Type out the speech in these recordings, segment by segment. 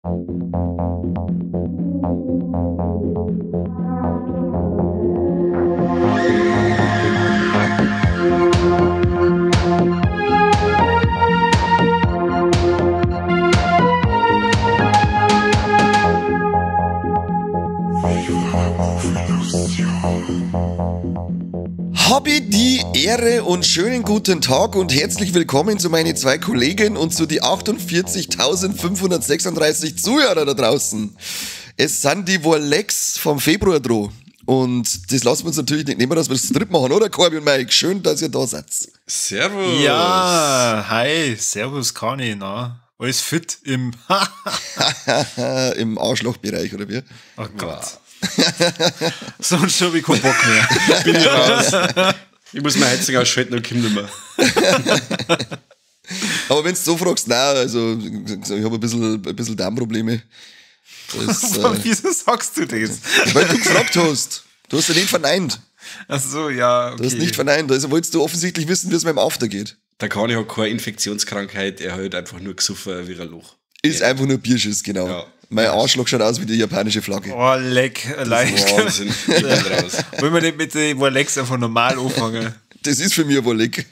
Habe die Ehre und schönen guten Tag und herzlich willkommen zu meinen zwei Kollegen und zu die 48.536 Zuhörer da draußen. Es sind die Warlecks vom Februar droh. Und das lassen wir uns natürlich nicht nehmen, dass wir das zu dritt machen, oder Corby und Mike? Schön, dass ihr da seid. Servus. Ja, hi, servus Kani, na? Alles fit im im Arschlochbereich, oder wie? Oh Gott. Sonst habe ich keinen Bock mehr. Bin ich raus. Ich muss meine Heizung ausschalten und komm nicht mehr. Aber wenn du so fragst, nein, also ich habe ein bisschen Darmprobleme. Das, wieso sagst du das? Weil du gefragt hast. Du hast ja nicht verneint. Ach so, ja, okay. Du hast nicht verneint. Also wolltest du offensichtlich wissen, wie es meinem After geht. Der Kani hat keine Infektionskrankheit, er hat einfach nur gesoffen wie ein Loch. Ist einfach nur Bierschiss, genau. Ja. Mein Arschloch schaut aus wie die japanische Flagge. Oh, leck, leicht. Wahnsinn. Ich bin raus. Wollen wir nicht mit den Warlecks einfach normal anfangen? Das ist für mich ein Warleck.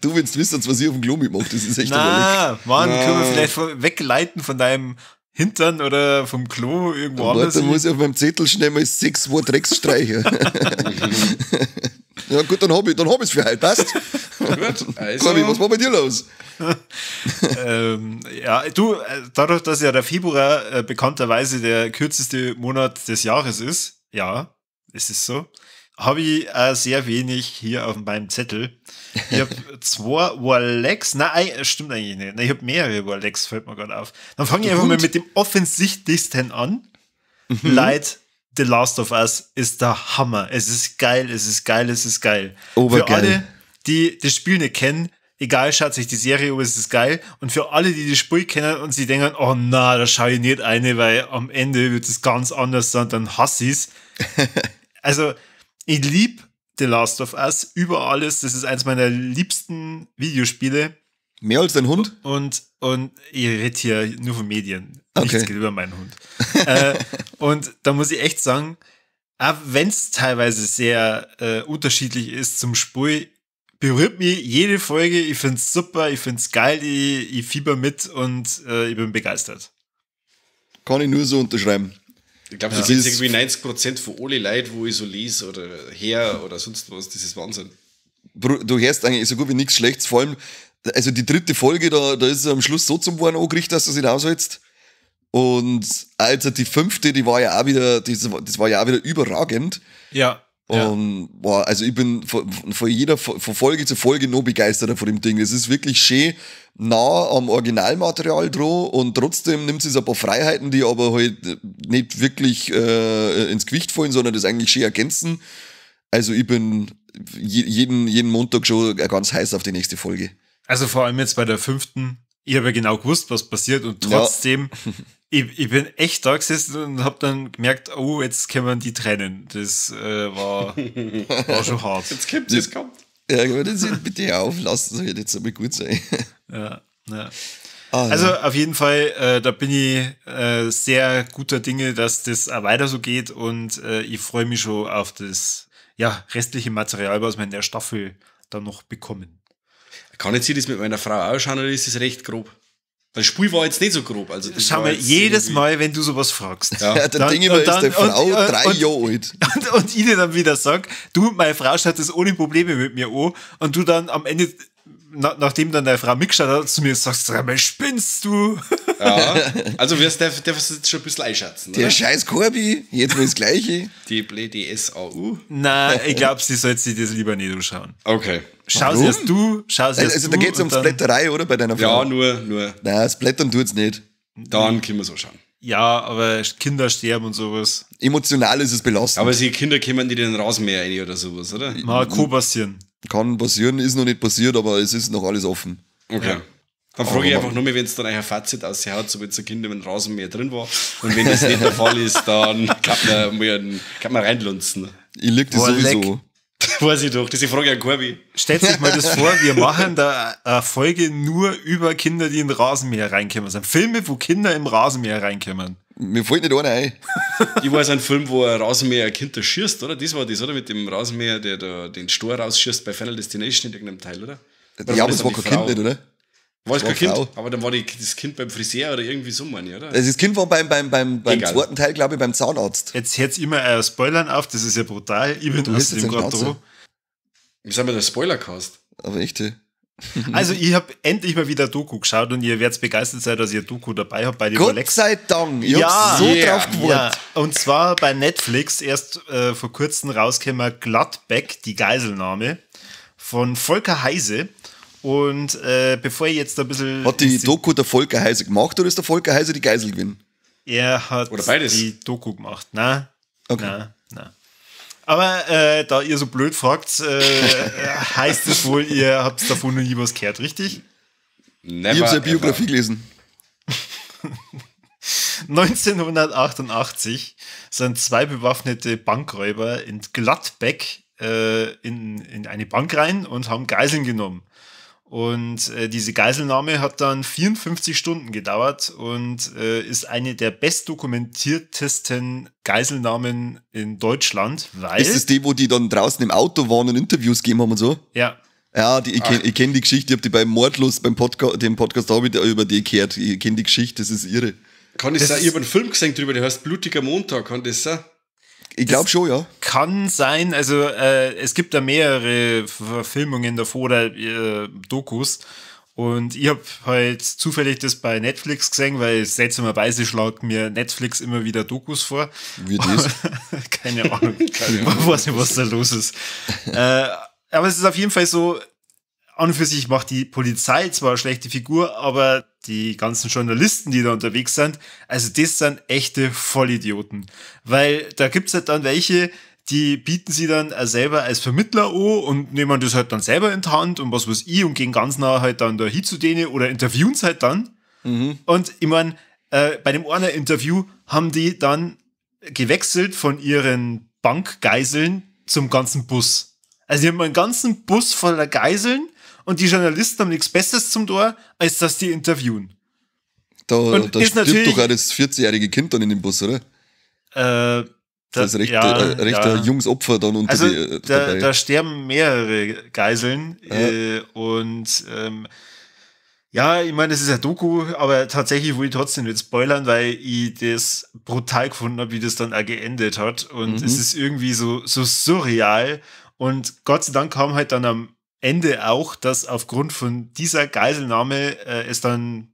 Du, wenn du wüsstest, was ich auf dem Klo mitmache, das ist echt ein Warleck. Mann, können wir vielleicht wegleiten von deinem Hintern oder vom Klo irgendwo anders? Da muss ich auf meinem Zettel schnell mal 6 Drecks streichen. Ja gut, dann hab ich's für heute, passt. Gut, also. Corby, was war bei dir los? Ja, du, dadurch, dass ja der Februar bekannterweise der kürzeste Monat des Jahres ist, ja, es ist so, habe ich sehr wenig hier auf meinem Zettel. Ich habe 2 Warlecks, nein, stimmt eigentlich nicht. Nein, ich habe mehrere Warlecks, fällt mir gerade auf. Dann fange ich einfach mal mit dem offensichtlichsten an. Mhm. Leid. The Last of Us ist der Hammer. Es ist geil, es ist geil, es ist geil. Obergeil. Für alle, die das Spiel nicht kennen, egal, schaut sich die Serie an, es ist geil. Und für alle, die das Spiel kennen und sie denken, oh na, da schaue ich nicht eine, weil am Ende wird es ganz anders sein, dann hasse ich's. Also, ich liebe The Last of Us über alles. Das ist eins meiner liebsten Videospiele. Mehr als dein Hund? Und ich rede hier nur von Medien. Okay. Nichts geht über meinen Hund. Und da muss ich echt sagen, auch wenn es teilweise sehr unterschiedlich ist zum Spiel, berührt mich jede Folge. Ich finde es super, ich finde es geil, ich fieber mit und ich bin begeistert. Kann ich nur so unterschreiben. Ich glaube, das ist irgendwie 90% von alle Leuten, wo ich so lese oder her oder sonst was, das ist Wahnsinn. Du hörst eigentlich so gut wie nichts Schlechtes, vor allem, also die dritte Folge, da ist es am Schluss so zum Worden angerichtet, dass du sie raushältst. Und also die fünfte, die war ja auch wieder, das war ja auch wieder überragend. Ja. Und boah, also ich bin von jeder von Folge zu Folge noch begeisterter von dem Ding. Es ist wirklich schön nah am Originalmaterial dran und trotzdem nimmt es ein paar Freiheiten, die aber halt nicht wirklich ins Gewicht fallen, sondern das eigentlich schön ergänzen. Also ich bin jeden Montag schon ganz heiß auf die nächste Folge. Also vor allem jetzt bei der fünften, ich habe ja genau gewusst, was passiert und trotzdem, ja. ich bin echt da gesessen und habe dann gemerkt, oh, jetzt können wir die trennen. Das war schon hart. Jetzt kommt es, kommt. Ja, aber das bitte auf, lassen Sie jetzt einmal gut sein. Ja, ja. Ah, also ja. Auf jeden Fall, da bin ich sehr guter Dinge, dass das auch weiter so geht und ich freue mich schon auf das restliche Material, was wir in der Staffel dann noch bekommen. Kann ich das mit meiner Frau ausschauen oder ist das recht grob? Das Spiel war jetzt nicht so grob. Also das schau mal, jedes Mal, wenn du sowas fragst. Ja, ja dann denke ich mir, ist die Frau 3 Jahre alt. Und ich dir dann wieder sag, du, meine Frau schaut das ohne Probleme mit mir an und du dann am Ende, nachdem dann deine Frau mitgeschaut hat, zu mir sagst, spinnst du? Ja, also wirst darfst du jetzt schon ein bisschen einschätzen, Der oder? scheiß Corby, jetzt mal das Gleiche. Die blöde SAU. Nein, ich glaube, sie sollte sich das lieber nicht anschauen. Okay. Schau sie erst du, schau sie erst Also du. da geht es ums Blätterei, oder? Bei deiner Frau? Ja, nur. Nein, das Blättern tut's nicht. Dann können wir so schauen. Ja, aber Kinder sterben und sowas. Emotional ist es belastend. Aber die Kinder kommen nicht in den Rasenmäher rein oder sowas, oder? Mal, kann passieren. Kann passieren, ist noch nicht passiert, aber es ist noch alles offen. Okay. Ja. Dann frage ich einfach nur mehr, wenn es dann ein Fazit aushaut, so wenn so ein Kind im Rasenmäher drin war. Und wenn das nicht der Fall ist, dann kann man reinlunzen. Ich lieg das sowieso. Weiß ich doch, diese Frage an Corby. Stellt sich mal das vor, wir machen da eine Folge nur über Kinder, die in den Rasenmäher reinkommen. Das sind Filme, wo Kinder im Rasenmäher reinkommen. Mir fällt nicht einer ein. Ich weiß einen Film, wo ein Rasenmäher ein Kind erschießt, oder? Das war das, oder? Mit dem Rasenmäher, der da den Stor rausschießt bei Final Destination in irgendeinem Teil, oder? Oder Ja, aber es war kein Kind nicht, oder? War es kein Kind? Aber dann war das Kind beim Friseur oder irgendwie so, meine ich, oder? Also das Kind war beim zweiten Teil, glaube ich, beim Zahnarzt. Jetzt hört's immer Spoilern auf, das ist ja brutal. Ich bin außerdem gerade dran. Wie sind wir der Spoilercast? Aber echt, ey. Also ich habe endlich mal wieder Doku geschaut und ihr werdet begeistert sein, dass ihr Doku dabei habt bei den Gott sei Dank, ich hab so drauf gewartet. Ja. Und zwar bei Netflix erst vor kurzem rausgekommen, Gladbeck, die Geiselnahme von Volker Heise. Und bevor ich jetzt da ein bisschen... Hat die Doku der Volker Heise gemacht oder ist der Volker Heise die Geisel gewesen? Er hat oder beides. Die Doku gemacht. Nein, okay. Nein. Aber da ihr so blöd fragt, heißt es wohl, ihr habt davon noch nie was gehört, richtig? Never, ich habe seine Biografie gelesen. 1988 sind zwei bewaffnete Bankräuber in Gladbeck in eine Bank rein und haben Geiseln genommen. Und diese Geiselnahme hat dann 54 Stunden gedauert und ist eine der bestdokumentiertesten Geiselnahmen in Deutschland, weil... Ist das die, wo die dann draußen im Auto waren und Interviews gegeben haben und so? Ja. Ja, ich kenn die Geschichte, ich habe die bei Mordlust, beim Podcast, dem Podcast habe ich über die gehört. Ich kenne die Geschichte, das ist irre. Kann das sein? Ich habe einen Film gesehen drüber, der heißt Blutiger Montag, kann das sein? Ich glaube schon, ja. Kann sein, also es gibt da mehrere Verfilmungen davor oder Dokus und ich habe halt zufällig das bei Netflix gesehen, weil seltsamerweise schlagt mir Netflix immer wieder Dokus vor. Wie das? Keine Ahnung. Ich weiß nicht, was da los ist. Aber es ist auf jeden Fall so, an und für sich macht die Polizei zwar eine schlechte Figur, aber die ganzen Journalisten, die da unterwegs sind, also das sind echte Vollidioten. Weil da gibt's halt dann welche, die bieten sie dann auch selber als Vermittler an und nehmen das halt dann selber in die Hand und was weiß ich und gehen ganz nah halt dann da hin zu denen oder interviewen es halt dann. Mhm. Und ich mein, bei dem einen Interview haben die dann gewechselt von ihren Bankgeiseln zum ganzen Bus. Also die haben einen ganzen Bus voller Geiseln und die Journalisten haben nichts Besseres zum Tor, als dass die interviewen. Da stirbt doch auch das 40-jährige Kind dann in dem Bus, oder? Das ist recht, ja, recht ein junges Opfer dann unter also die, da sterben mehrere Geiseln. Ja. Und ja, ich meine, das ist ja Doku, aber tatsächlich will ich trotzdem nicht spoilern, weil ich das brutal gefunden habe, wie das dann auch geendet hat. Und es ist irgendwie so surreal. Und Gott sei Dank kam halt dann am Ende auch, dass aufgrund von dieser Geiselnahme es dann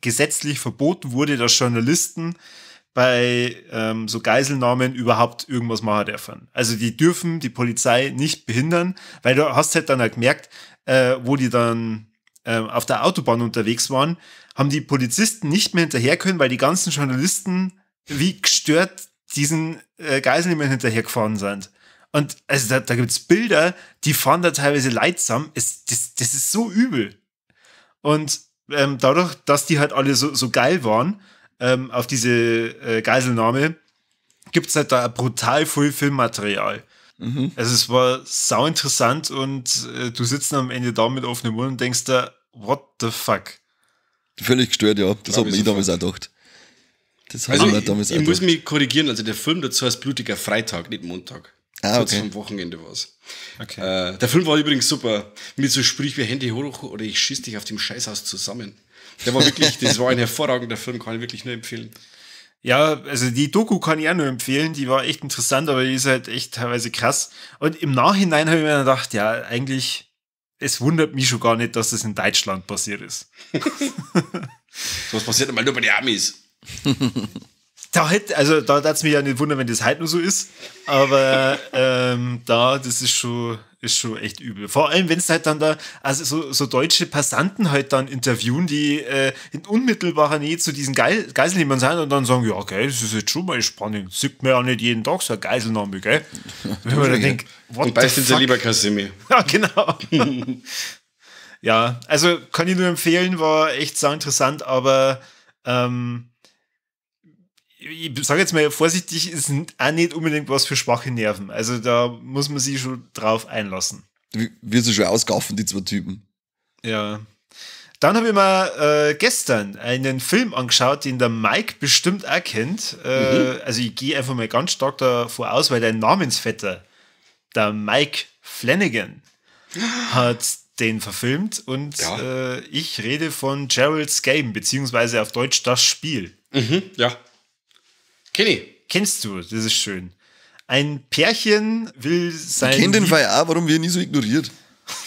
gesetzlich verboten wurde, dass Journalisten bei so Geiselnahmen überhaupt irgendwas machen dürfen. Also die dürfen die Polizei nicht behindern, weil du hast halt dann halt gemerkt, wo die dann auf der Autobahn unterwegs waren, haben die Polizisten nicht mehr hinterher können, weil die ganzen Journalisten wie gestört diesen Geiselnehmern hinterhergefahren sind. Und also da gibt es Bilder, die fahren da teilweise leid zusammen. Das ist so übel. Und dadurch, dass die halt alle so geil waren auf diese Geiselnahme, gibt es halt da brutal viel Filmmaterial. Mhm. Also es war sau interessant und du sitzt am Ende da mit offenem Mund und denkst da, what the fuck? Völlig gestört, ja. Das hat mir damals auch gedacht. Das also ich muss mich korrigieren, also der Film dazu heißt Blutiger Freitag, nicht Montag. Ah, okay. Vom Wochenende war's. Okay. Der Film war übrigens super. Mit so Sprich wie Handy hoch oder ich schieß dich auf dem Scheißhaus zusammen. Der war wirklich, das war ein hervorragender Film, kann ich wirklich nur empfehlen. Ja, also die Doku kann ich auch nur empfehlen, die war echt interessant, aber die ist halt echt teilweise krass. Und im Nachhinein habe ich mir dann gedacht, ja, eigentlich, es wundert mich schon gar nicht, dass das in Deutschland passiert ist. So was passiert einmal nur bei den Amis. Da hat's mich ja nicht wundern, wenn das halt nur so ist. Aber das ist schon echt übel. Vor allem, wenn es halt dann da, also so deutsche Passanten halt dann interviewen, die in unmittelbarer Nähe zu diesen Geiselnehmern sind und dann sagen, ja, okay, das ist jetzt schon mal spannend. Sieht man ja nicht jeden Tag so eine Geiselnahme, gell? Wenn man dann denkt, what und beißt the fuck? Lieber Kasimi. Ja, genau. Ja, also kann ich nur empfehlen, war echt sau interessant, aber Ich sage jetzt mal vorsichtig, ist auch nicht unbedingt was für schwache Nerven. Also da muss man sich schon drauf einlassen. Wie sie schon ausgaffen, die zwei Typen. Ja. Dann habe ich mir gestern einen Film angeschaut, den der Mike bestimmt auch kennt. Also ich gehe einfach mal ganz stark davor aus, weil dein Namensvetter, der Mike Flanagan, hat den verfilmt und ja. Ich rede von Gerald's Game, beziehungsweise auf Deutsch Das Spiel. Mhm, ja. Kenn ich. Kennst du, das ist schön. Ein Pärchen will sein. Ich kenn den Fall auch, warum wir nie so ignoriert?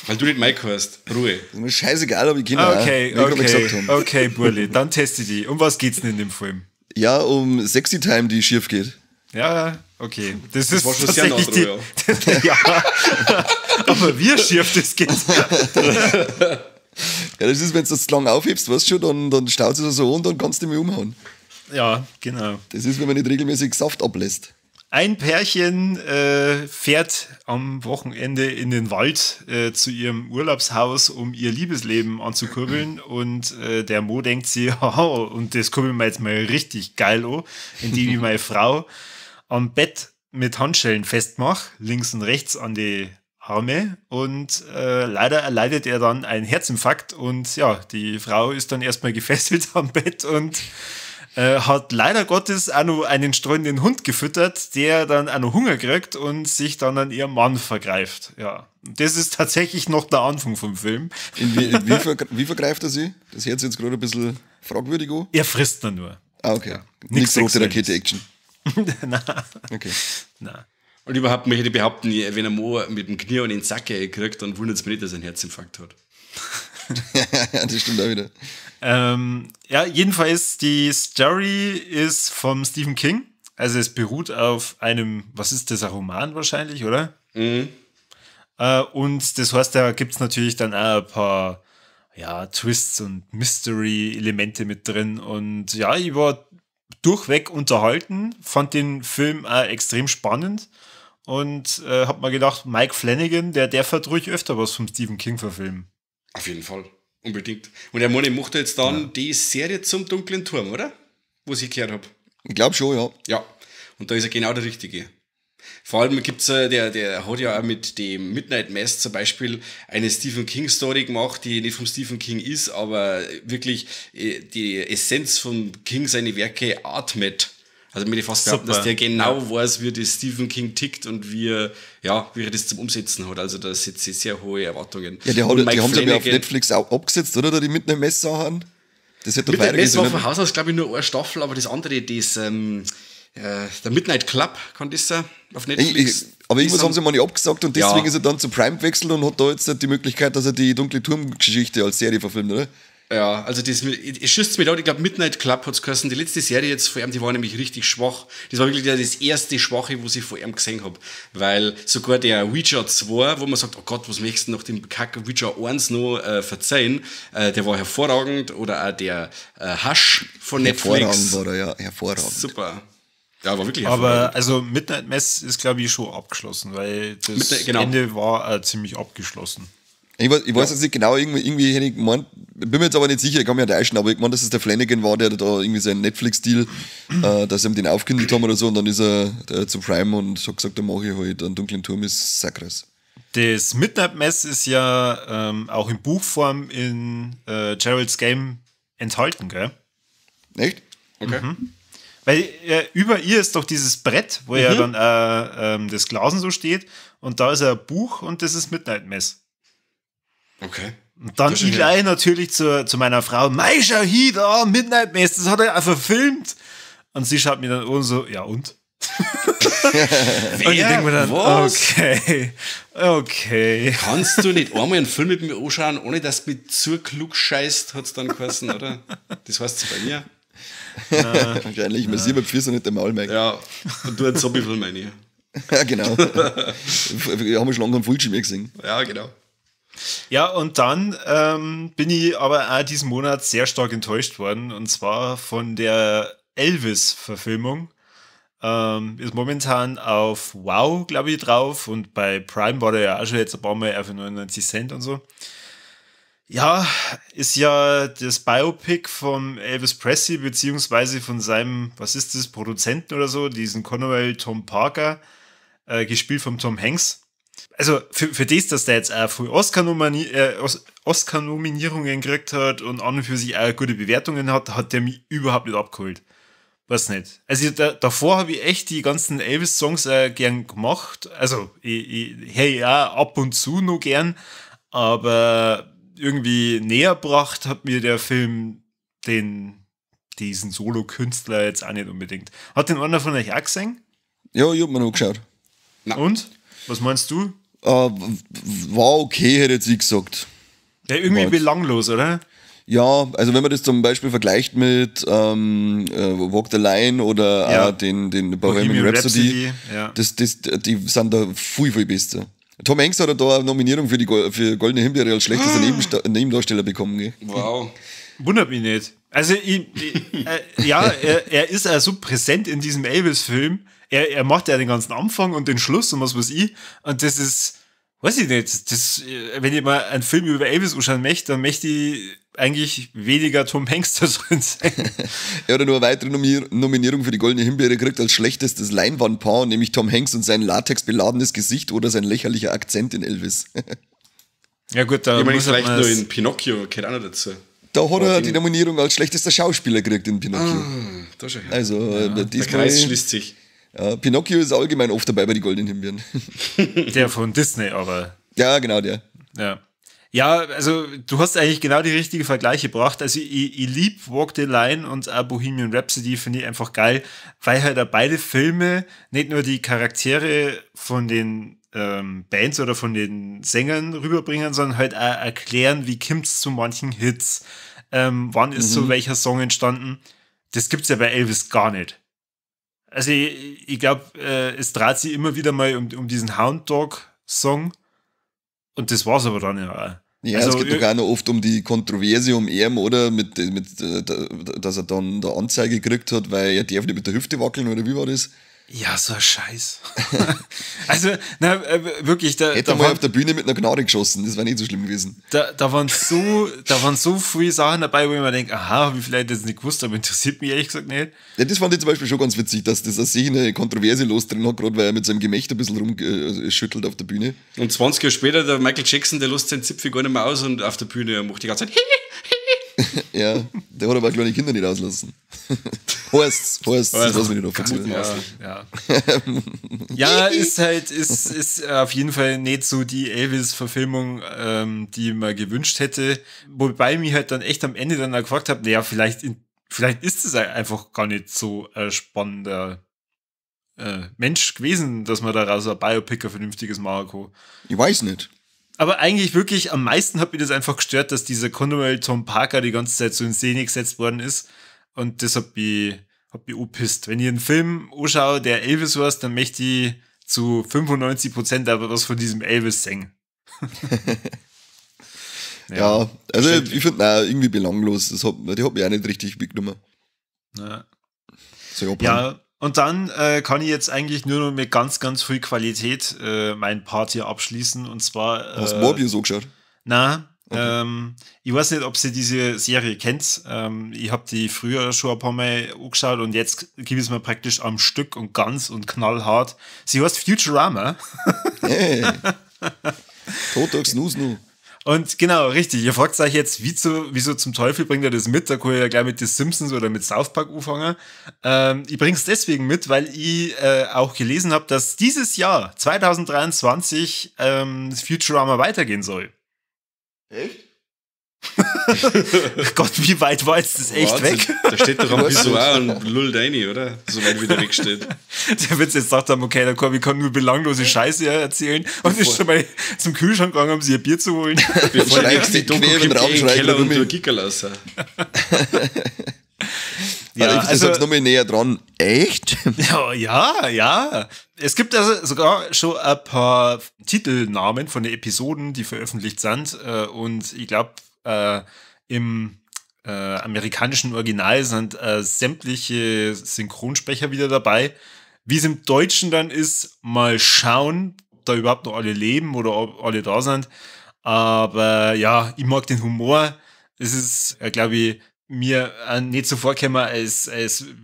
Weil du nicht Mike heißt. Ruhe. Das ist mir scheißegal, aber ich kenne okay, auch. Okay, okay, Burli, dann teste die. Um was geht's denn in dem Film? Ja, um Sexy Time, die schief geht. Ja, okay. Das ist war schon sehr nah dran, ja. Ja. Aber wie schief das geht. Ja, das ist, wenn du das zu lange aufhebst, weißt du schon, dann staut sich das so an und dann kannst du mich umhauen. Ja, genau. Das ist, wenn man nicht regelmäßig Saft ablässt. Ein Pärchen fährt am Wochenende in den Wald zu ihrem Urlaubshaus, um ihr Liebesleben anzukurbeln. Und der Mo denkt sich, haha, und das kurbeln wir jetzt mal richtig geil an, indem ich meine Frau am Bett mit Handschellen festmache, links und rechts an die Arme. Und leider erleidet er dann einen Herzinfarkt. Und ja, die Frau ist dann erstmal gefesselt am Bett und hat leider Gottes auch noch einen streunenden Hund gefüttert, der dann auch noch Hunger kriegt und sich dann an ihrem Mann vergreift. Ja, das ist tatsächlich noch der Anfang vom Film. Wie vergreift er sie? Das hört sich jetzt gerade ein bisschen fragwürdig an. Er frisst dann nur. Ah, okay. Ja. Nichts rote Rakete-Action. Nein. Okay. Nein. Und überhaupt möchte ich behaupten, wenn er Mo mit dem Knie und den Sack kriegt, dann wundert es mich nicht, dass er einen Herzinfarkt hat. Ja, das stimmt auch wieder. Ja, jedenfalls, die Story ist vom Stephen King. Also es beruht auf einem, was ist das, ein Roman wahrscheinlich, oder? Mhm. Und das heißt, da gibt es natürlich dann auch ein paar ja, Twists und Mystery-Elemente mit drin. Und ja, ich war durchweg unterhalten, fand den Film auch extrem spannend und hab mir gedacht, Mike Flanagan, der darf halt ruhig öfter was vom Stephen King verfilmen. Auf jeden Fall. Unbedingt. Und er macht jetzt dann die Serie zum Dunklen Turm, oder? Wo ich gehört habe. Ich glaube schon, ja. Ja. Und da ist er genau der Richtige. Vor allem gibt's der hat ja auch mit dem Midnight Mass zum Beispiel eine Stephen King Story gemacht, die nicht vom Stephen King ist, aber wirklich die Essenz von King, seine Werke atmet. Also mir fast behaupten, dass der genau weiß, wie das Stephen King tickt und wie er das zum Umsetzen hat. Also da setze ich sehr hohe Erwartungen. Ja, die haben sie ja auf Netflix auch abgesetzt, oder? Da die Midnight Mass Sachen. Das hätte doch Midnight Mass war von Haus aus, glaube ich, nur eine Staffel, aber das andere, das der Midnight Club, kann das sein? Auf Netflix. Aber irgendwas haben sie mal nicht abgesagt und deswegen ist er dann zu Prime gewechselt und hat da jetzt die Möglichkeit, dass er die Dunkle Turm-Geschichte als Serie verfilmt, oder? Ja, also das, es schießt mich da, ich glaube Midnight Club hat's geheißen, die letzte Serie jetzt vor ihm, die war nämlich richtig schwach. Das war wirklich das erste Schwache, was ich vor ihm gesehen hab. Weil sogar der Witcher 2, wo man sagt, oh Gott, was möchtest du noch dem Kack Witcher 1 noch verzeihen, der war hervorragend. Oder auch der Hush von Netflix. Hervorragend war er, ja, hervorragend. Super. Ja, war wirklich hervorragend. Aber also Midnight Mass ist, glaube ich, schon abgeschlossen, weil das Ende war ziemlich abgeschlossen. Ich weiß jetzt nicht genau, irgendwie hätte ich gemeint, bin mir jetzt aber nicht sicher, ich kann mich ja täuschen, aber ich meine, dass es der Flanagan war, der da irgendwie seinen Netflix-Deal, dass sie ihm den aufgekündigt haben oder so, und dann ist er zu Prime und hat gesagt, da mache ich halt einen dunklen Turm, ist Sakras. Das Midnight Mass ist ja auch in Buchform in Gerald's Game enthalten, gell? Echt? Okay. Mhm. Weil über ihr ist doch dieses Brett, wo ja dann das Glasen so steht, und da ist ein Buch und das ist Midnight Mass. Okay. Und dann Eli natürlich zu meiner Frau, Mei, schau hier, da, Midnight Mass, das hat er auch verfilmt. Und sie schaut mir dann an so, ja und? Und ich denke mir dann, was? Okay. Kannst du nicht einmal einen Film mit mir anschauen, ohne dass du mich zu klug scheißt, hat es dann geheißen, oder? Das heißt es bei mir. Wahrscheinlich, man sieht beim Füßen nicht der Maul, Mike. Ja, und du einen Zombie-Film, meine ich. Ja, genau. Wir haben schon lange keinen Fulci mehr gesehen. Ja, genau. Ja, und dann bin ich aber auch diesen Monat sehr stark enttäuscht worden, und zwar von der Elvis-Verfilmung. Ist momentan auf Wow, glaube ich, drauf, und bei Prime war der ja auch schon jetzt ein paar Mal für 99 Cent und so. Ja, ist ja das Biopic von Elvis Presley, beziehungsweise von seinem, was ist das, Produzenten oder so, diesen Conwell Tom Parker, gespielt von Tom Hanks. Also für das, dass der jetzt auch früh Oscar-Nominierungen gekriegt hat und an und für sich auch gute Bewertungen hat, hat der mich überhaupt nicht abgeholt. Weiß nicht. Also davor habe ich echt die ganzen Elvis-Songs gern gemacht. Also ich hey, ja, ab und zu noch gern, aber irgendwie näher gebracht hat mir der Film diesen Solo-Künstler jetzt auch nicht unbedingt. Hat den einer von euch auch gesehen? Ja, ich hab mir noch geschaut. Na. Und? Was meinst du? War okay, hätte ich gesagt. Ja, irgendwie belanglos, oder? Ja, also wenn man das zum Beispiel vergleicht mit Walk the Line oder ja, den Bohemian Rhapsody, ja. Die sind da viel, viel besser. Tom Hanks hat da eine Nominierung für die für Goldene Himbeere als schlechtester Nebendarsteller bekommen. Gell? Wow. Wundert mich nicht. Also, er ist ja so präsent in diesem Elvis-Film. Er macht ja den ganzen Anfang und den Schluss und was weiß ich. Und das ist, weiß ich nicht, das, wenn ich mal einen Film über Elvis anschauen möchte, dann möchte ich eigentlich weniger Tom Hanks da drin sein. Er hat nur eine weitere Nominierung für die Goldene Himbeere gekriegt als schlechtestes Leinwandpaar, nämlich Tom Hanks und sein latexbeladenes Gesicht oder sein lächerlicher Akzent in Elvis. Ja gut, da ich meine, vielleicht nur in Pinocchio, gehört auch noch dazu. Da hat er die Nominierung als schlechtester Schauspieler gekriegt in Pinocchio. Ah, da schon. Also, ja, der Kreis schließt sich. Ja, Pinocchio ist allgemein oft dabei bei den Goldenen Himbeeren. Der von Disney aber. Ja, genau, der. Ja. Ja, also du hast eigentlich genau die richtige Vergleiche gebracht. Also ich lieb Walk the Line und auch Bohemian Rhapsody finde ich einfach geil, weil halt auch beide Filme nicht nur die Charaktere von den Bands oder von den Sängern rüberbringen, sondern halt auch erklären, wie kommt's zu manchen Hits, wann ist so welcher Song entstanden. Das gibt's ja bei Elvis gar nicht. Also ich glaube, es dreht sich immer wieder mal um diesen Hound Dog Song. Und das war's aber dann ja auch. Ja, also, es geht doch auch noch oft um die Kontroverse um ihn, oder? Mit, dass er dann da Anzeige gekriegt hat, weil er darf nicht mit der Hüfte wackeln, oder wie war das? Ja, so ein Scheiß. Also, na, wirklich. Hätte er mal auf der Bühne mit einer Gnade geschossen, das wäre nicht so schlimm gewesen. Da waren so viele Sachen dabei, wo ich mir denke, aha, habe ich vielleicht jetzt nicht gewusst, aber interessiert mich ehrlich gesagt nicht. Ja, das fand ich zum Beispiel schon ganz witzig, dass das eine Kontroverse los drin hat, gerade weil er mit seinem Gemächt ein bisschen rumschüttelt auf der Bühne. Und 20 Jahre später, der Michael Jackson, der lässt seinen Zipfel gar nicht mehr aus und auf der Bühne macht die ganze Zeit Ja, der hat aber kleine Kinder nicht auslassen. Heißt's, das lass mich nicht offiziell. Ja, ja. Ja, ist halt, ist auf jeden Fall nicht so die Elvis-Verfilmung, die man gewünscht hätte. Wobei ich mich halt dann echt am Ende dann auch gefragt habe, naja, vielleicht ist es einfach gar nicht so ein spannender Mensch gewesen, dass man daraus ein Biopic ein vernünftiges machen kann. Ich weiß nicht. Aber eigentlich wirklich am meisten hat mich das einfach gestört, dass dieser Conwell Tom Parker die ganze Zeit so in Szene gesetzt worden ist. Und das hat mich angepisst. Wenn ich einen Film anschaue, der Elvis heißt, dann möchte ich zu 95% aber was von diesem Elvis singen. Ja, also ich finde irgendwie belanglos. Die hat mich auch nicht richtig mitgenommen. Ja. So, ja, und dann kann ich jetzt eigentlich nur noch mit ganz, ganz viel Qualität meinen Part hier abschließen. Und zwar. Hast du Morbius so geschaut? Nein. Okay. Ich weiß nicht, ob sie diese Serie kennt. Ich habe die früher schon ein paar Mal angeschaut und jetzt gebe ich es mir praktisch am Stück und ganz und knallhart. Sie heißt Futurama. Hey. Totox Nusnu. Und genau, richtig. Ihr fragt euch jetzt, wieso zum Teufel bringt er das mit? Da kann ich ja gleich mit The Simpsons oder mit South Park anfangen. Ich bring's deswegen mit, weil ich auch gelesen habe, dass dieses Jahr, 2023, Futurama weitergehen soll. Echt? Gott, wie weit war jetzt das echt Wahnsinn. Weg? Da steht doch am Pissoir und lullt rein, oder? So weit wie der weg steht. Der wird jetzt gesagt haben, okay, der Corby kann nur belanglose Scheiße erzählen und ist schon mal zum Kühlschrank gegangen, um sich ein Bier zu holen. Bevor die nächste Doku kommt, in den Keller und du Gickerl raus. Ja, ich sag's nochmal näher dran. Echt? Ja. Es gibt also sogar schon ein paar Titelnamen von den Episoden, die veröffentlicht sind. Und ich glaube, im amerikanischen Original sind sämtliche Synchronsprecher wieder dabei. Wie es im Deutschen dann ist, mal schauen, ob da überhaupt noch alle leben oder ob alle da sind. Aber ja, ich mag den Humor. Es ist, glaube ich, mir nicht so vorgekommen, als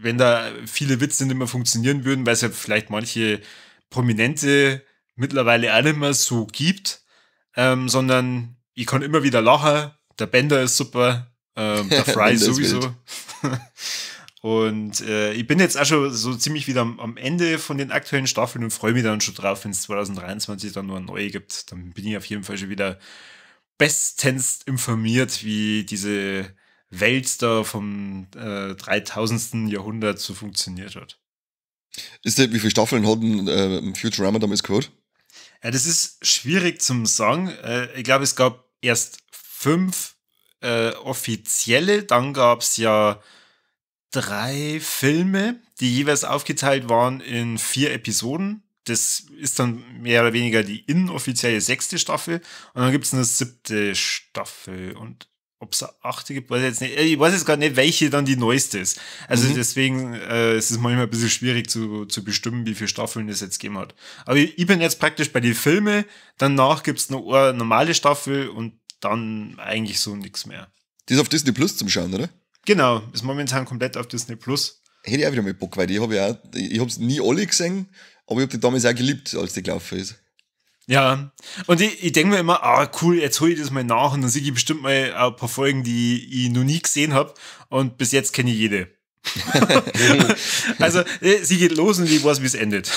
wenn da viele Witze nicht mehr funktionieren würden, weil es ja vielleicht manche Prominente mittlerweile auch nicht mehr so gibt, sondern ich kann immer wieder lachen. Der Bender ist super, der Fry sowieso. Und ich bin jetzt auch schon so ziemlich wieder am Ende von den aktuellen Staffeln und freue mich dann schon drauf, wenn es 2023 dann nur eine neue gibt. Dann bin ich auf jeden Fall schon wieder bestens informiert, wie diese Welt da vom 3000. Jahrhundert so funktioniert hat. Wie viele Staffeln hat denn Futurama damals gehabt? Ja, das ist schwierig zum sagen. Ich glaube, es gab erst 5 offizielle, dann gab es ja 3 Filme, die jeweils aufgeteilt waren in 4 Episoden. Das ist dann mehr oder weniger die inoffizielle 6. Staffel. Und dann gibt es eine 7. Staffel. Und ob es eine 8. gibt, weiß ich jetzt nicht. Ich weiß jetzt gar nicht, welche dann die neueste ist. Also deswegen ist es manchmal ein bisschen schwierig zu bestimmen, wie viele Staffeln es jetzt gegeben hat. Aber ich bin jetzt praktisch bei den Filmen. Danach gibt es noch eine normale Staffel und dann eigentlich so nichts mehr. Die ist auf Disney Plus zum Schauen, oder? Genau, ist momentan komplett auf Disney Plus. Hätte ich auch wieder mal Bock, weil die habe ich auch, ich hab's nie alle gesehen, aber ich habe die damals auch geliebt, als die gelaufen ist. Ja, und ich denke mir immer, ah cool, jetzt hole ich das mal nach und dann sehe ich bestimmt mal ein paar Folgen, die ich noch nie gesehen habe, und bis jetzt kenne ich jede. Also, sie geht los und ich weiß, wie es endet.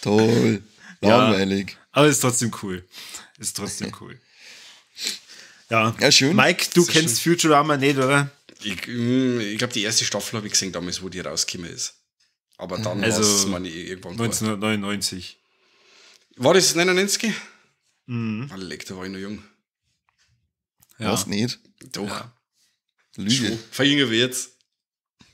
Toll, langweilig. Ja, aber ist trotzdem cool. Ist trotzdem cool. Ja, ja, schön. Mike, du kennst schön. Futurama nicht, oder? Ich glaube, die erste Staffel habe ich gesehen damals, wo die rausgekommen ist. Aber dann also war es mal irgendwann 1999. War das 99? Mhm. Leck, da war ich noch jung. Ja. Was nicht? Doch. Ja. Lüge. Verjünger wir jetzt.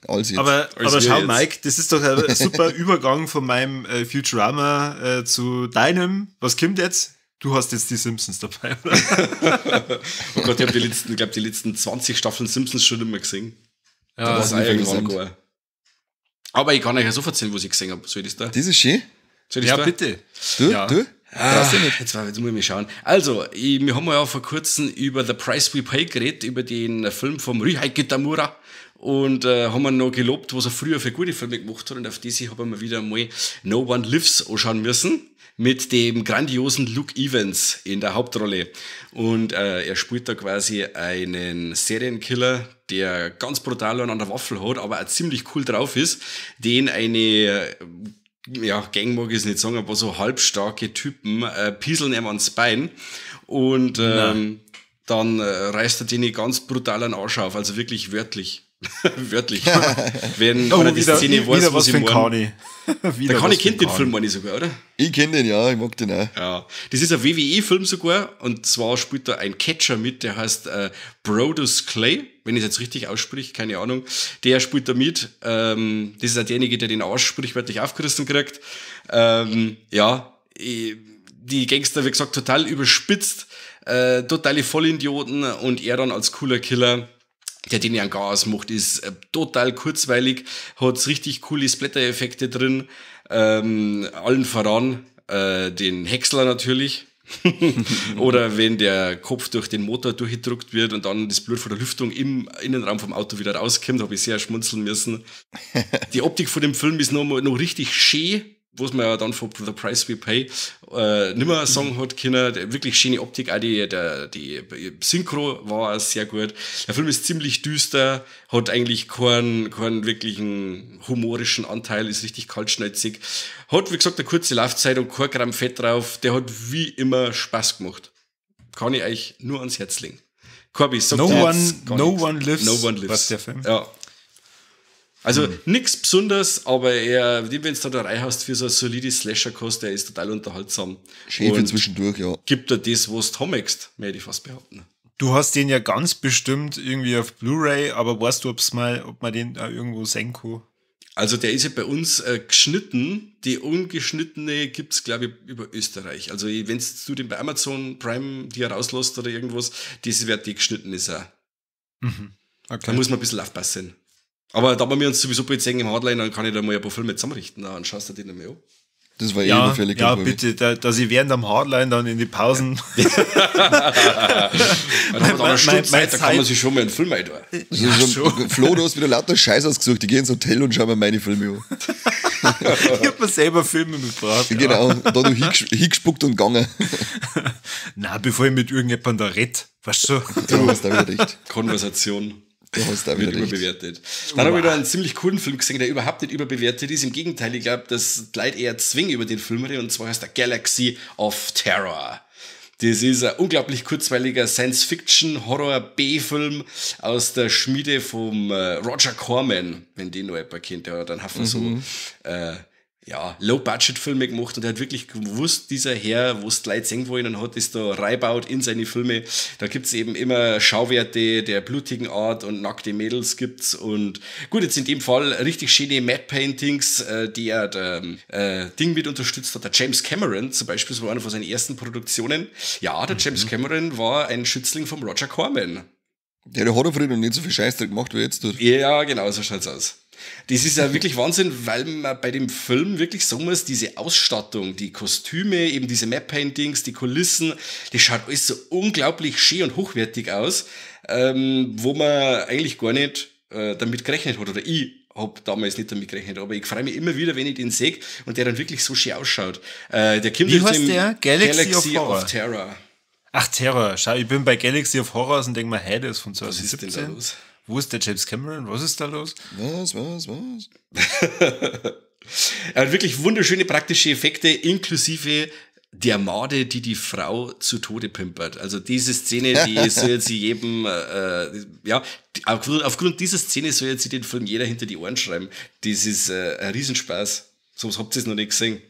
Alles jetzt. Aber schau, jetzt. Mike, das ist doch ein super Übergang von meinem Futurama zu deinem. Was kommt jetzt? Du hast jetzt die Simpsons dabei, oder? Oh Gott, ich habe die letzten 20 Staffeln Simpsons schon immer gesehen. Ja, da war irgendwann gar. Aber ich kann euch ja so erzählen, was ich gesehen habe. Soll ich das da? Das ist schön. Soll ich ja, da? Bitte. Du, ja. Du? Jetzt muss ich mich schauen. Also, wir haben ja vor kurzem über The Price We Pay geredet, über den Film vom Ryuhei Kitamura. Und haben wir noch gelobt, was er früher für gute Filme gemacht hat. Und auf diese haben wir wieder mal No One Lives anschauen müssen. Mit dem grandiosen Luke Evans in der Hauptrolle. Und er spielt da quasi einen Serienkiller, der ganz brutal an der Waffel hat, aber auch ziemlich cool drauf ist, den eine, ja, Gang mag ich es nicht sagen, aber so halbstarke Typen pieseln ihm ans Bein. Und dann reißt er den ganz brutal an Arsch auf, also wirklich wörtlich. Wörtlich. Wenn einer die Szene weiß, wieder was für ein Kani. Der Kani kennt den Film, meine ich sogar, oder? Ich kenne den, ja, ich mag den auch. Ja. Das ist ein WWE-Film sogar, und zwar spielt da ein Catcher mit, der heißt Brodus Clay, wenn ich es jetzt richtig aussprich, keine Ahnung. Der spielt da mit. Das ist auch derjenige, der den Arsch sprichwörtlich aufgerissen kriegt. Ja, die Gangster, wie gesagt, total überspitzt, totale Vollidioten, und er dann als cooler Killer, der den ja gar ausmacht, ist total kurzweilig, hat richtig coole Splatter-Effekte drin, allen voran den Häcksler natürlich. Oder wenn der Kopf durch den Motor durchgedruckt wird und dann das Blut von der Lüftung im Innenraum vom Auto wieder rauskommt, habe ich sehr schmunzeln müssen. Die Optik von dem Film ist noch richtig schön, was man ja dann von The Price We Pay nimmer sagen hat können. Wirklich schöne Optik, auch die Synchro war auch sehr gut. Der Film ist ziemlich düster, hat eigentlich keinen wirklichen humorischen Anteil, ist richtig kaltschnäuzig. Hat, wie gesagt, eine kurze Laufzeit und kein Gramm Fett drauf. Der hat wie immer Spaß gemacht. Kann ich euch nur ans Herz legen. Corby, sagt No One Lives. No One Lives. Was der Film? Ja. Also nix Besonderes, aber er, wenn du da reinhaust für so ein solides Slasher-Kost, der ist total unterhaltsam. Schön für zwischendurch, ja. Gibt er das, was du haben möchtest, möchte ich fast behaupten. Du hast den ja ganz bestimmt irgendwie auf Blu-ray, aber weißt du, ob man den da irgendwo sehen kann? Also der ist ja bei uns geschnitten. Die ungeschnittene gibt's, glaube ich, über Österreich. Also wenn du den bei Amazon Prime dir rauslässt oder irgendwas, das wird die geschnitten ist auch. Mhm. Okay. Da muss man ein bisschen aufpassen. Aber da wir uns sowieso bald sehen im Hardline, dann kann ich da mal ein paar Filme zusammenrichten. Dann schaust du den einmal an. Das war eh Ja, überfällig. ja, glaub ich. bitte, dass ich während am Hardline dann in die Pausen. Da hat man eine Stunde Zeit, da kann man Zeit- sich schon mal einen Film eintun. Das ist schon, Flo, du hast wieder lauter Scheiß ausgesucht. Ich gehe ins Hotel und schau mir meine Filme an. Ich hab mir selber Filme mitgebracht. Ja. Genau, da du hingespuckt und gegangen. Na, bevor ich mit irgendjemandem da red, weißt du? Du hast da wieder recht. Konversation. Du hast da wieder Wird recht. überbewertet. Dann habe ich da einen ziemlich coolen Film gesehen, der überhaupt nicht überbewertet ist. Im Gegenteil, ich glaube, dass die Leute eher zwingen über den Film reden. Und zwar heißt der Galaxy of Terror. Das ist ein unglaublich kurzweiliger Science-Fiction-Horror-B-Film aus der Schmiede vom Roger Corman, wenn den noch jemand kennt. Der hat einen Haufen so Low-Budget-Filme gemacht und er hat wirklich gewusst, dieser Herr, wo es die Leute sehen wollen und hat es da reinbaut in seine Filme. Da gibt's eben immer Schauwerte der blutigen Art und nackte Mädels gibt's und gut, jetzt in dem Fall richtig schöne Matte Paintings, die er der Ding mit unterstützt hat. Der James Cameron zum Beispiel, das war einer von seinen ersten Produktionen. Ja, der James Cameron war ein Schützling vom Roger Corman. Ja, der hat ja früher noch nicht so viel Scheißdreck gemacht, wie er jetzt tut. Ja, genau, so schaut's aus. Das ist ja wirklich Wahnsinn, weil man bei dem Film wirklich sagen muss, diese Ausstattung, die Kostüme, eben diese Matte Paintings, die Kulissen, das schaut alles so unglaublich schön und hochwertig aus, wo man eigentlich gar nicht damit gerechnet hat. Oder ich hab damals nicht damit gerechnet, aber ich freue mich immer wieder, wenn ich den sehe und der dann wirklich so schön ausschaut. Der kommt Wie jetzt heißt im der? Galaxy Galaxy of Horror. of Terror. Ach, Terror. Schau, ich bin bei Galaxy of Horrors und denk mir, hey, der ist von Was ist denn da 2017. los? Wo ist der James Cameron? Was ist da los? Was, was, was? Er hat wirklich wunderschöne praktische Effekte, inklusive der Made, die die Frau zu Tode pimpert. Also diese Szene, die soll jetzt jedem ja, die, aufgrund dieser Szene soll jetzt den Film jeder hinter die Ohren schreiben. Das ist ein Riesenspaß. So was habt ihr noch nicht gesehen.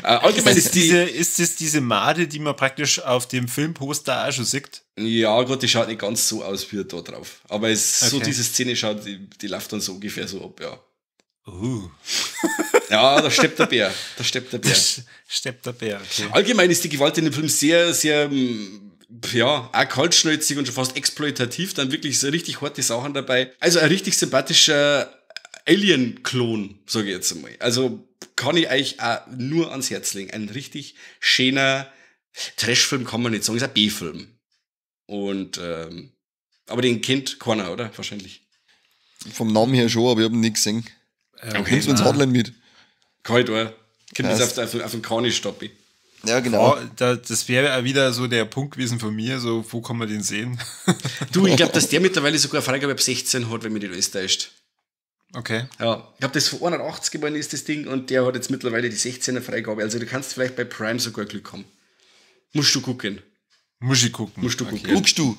Allgemein Ist ist die das diese Made, die man praktisch auf dem Filmposter auch schon sieht? Ja, Gott, die schaut nicht ganz so aus wie da drauf. Aber es, so Okay. diese Szene schaut, die läuft dann so ungefähr so ab, ja. Ja, da steppt der Bär. Da steppt der Bär. Da steppt der Bär, okay. Allgemein ist die Gewalt in dem Film sehr, sehr, ja, auch kaltschnäuzig und schon fast exploitativ. Dann wirklich so richtig harte Sachen dabei. Also ein richtig sympathischer Alien-Klon, sag ich jetzt einmal. Also kann ich euch auch nur ans Herz legen. Ein richtig schöner Trash-Film kann man nicht sagen, ist ein B-Film. Und aber den kennt keiner, oder? Wahrscheinlich. Vom Namen her schon, aber ich hab ihn nicht gesehen. Okay. Nimmst du ins Hardline mit? Kann ich da. Kommt das Passt. auf den Kani-Stapel. Ja, genau. Oh, das wäre auch wieder so der Punkt gewesen von mir, so, wo kann man den sehen? Du, ich glaub, dass der mittlerweile sogar eine Freigabe ab 16 hat, wenn mich nicht alles täuscht. Okay. Ja, ich glaub, das von 81 geworden ist das Ding und der hat jetzt mittlerweile die 16er Freigabe. Also du kannst vielleicht bei Prime sogar Glück haben. Musst du gucken. Muss ich gucken. Musst du Okay. gucken. Guckst du?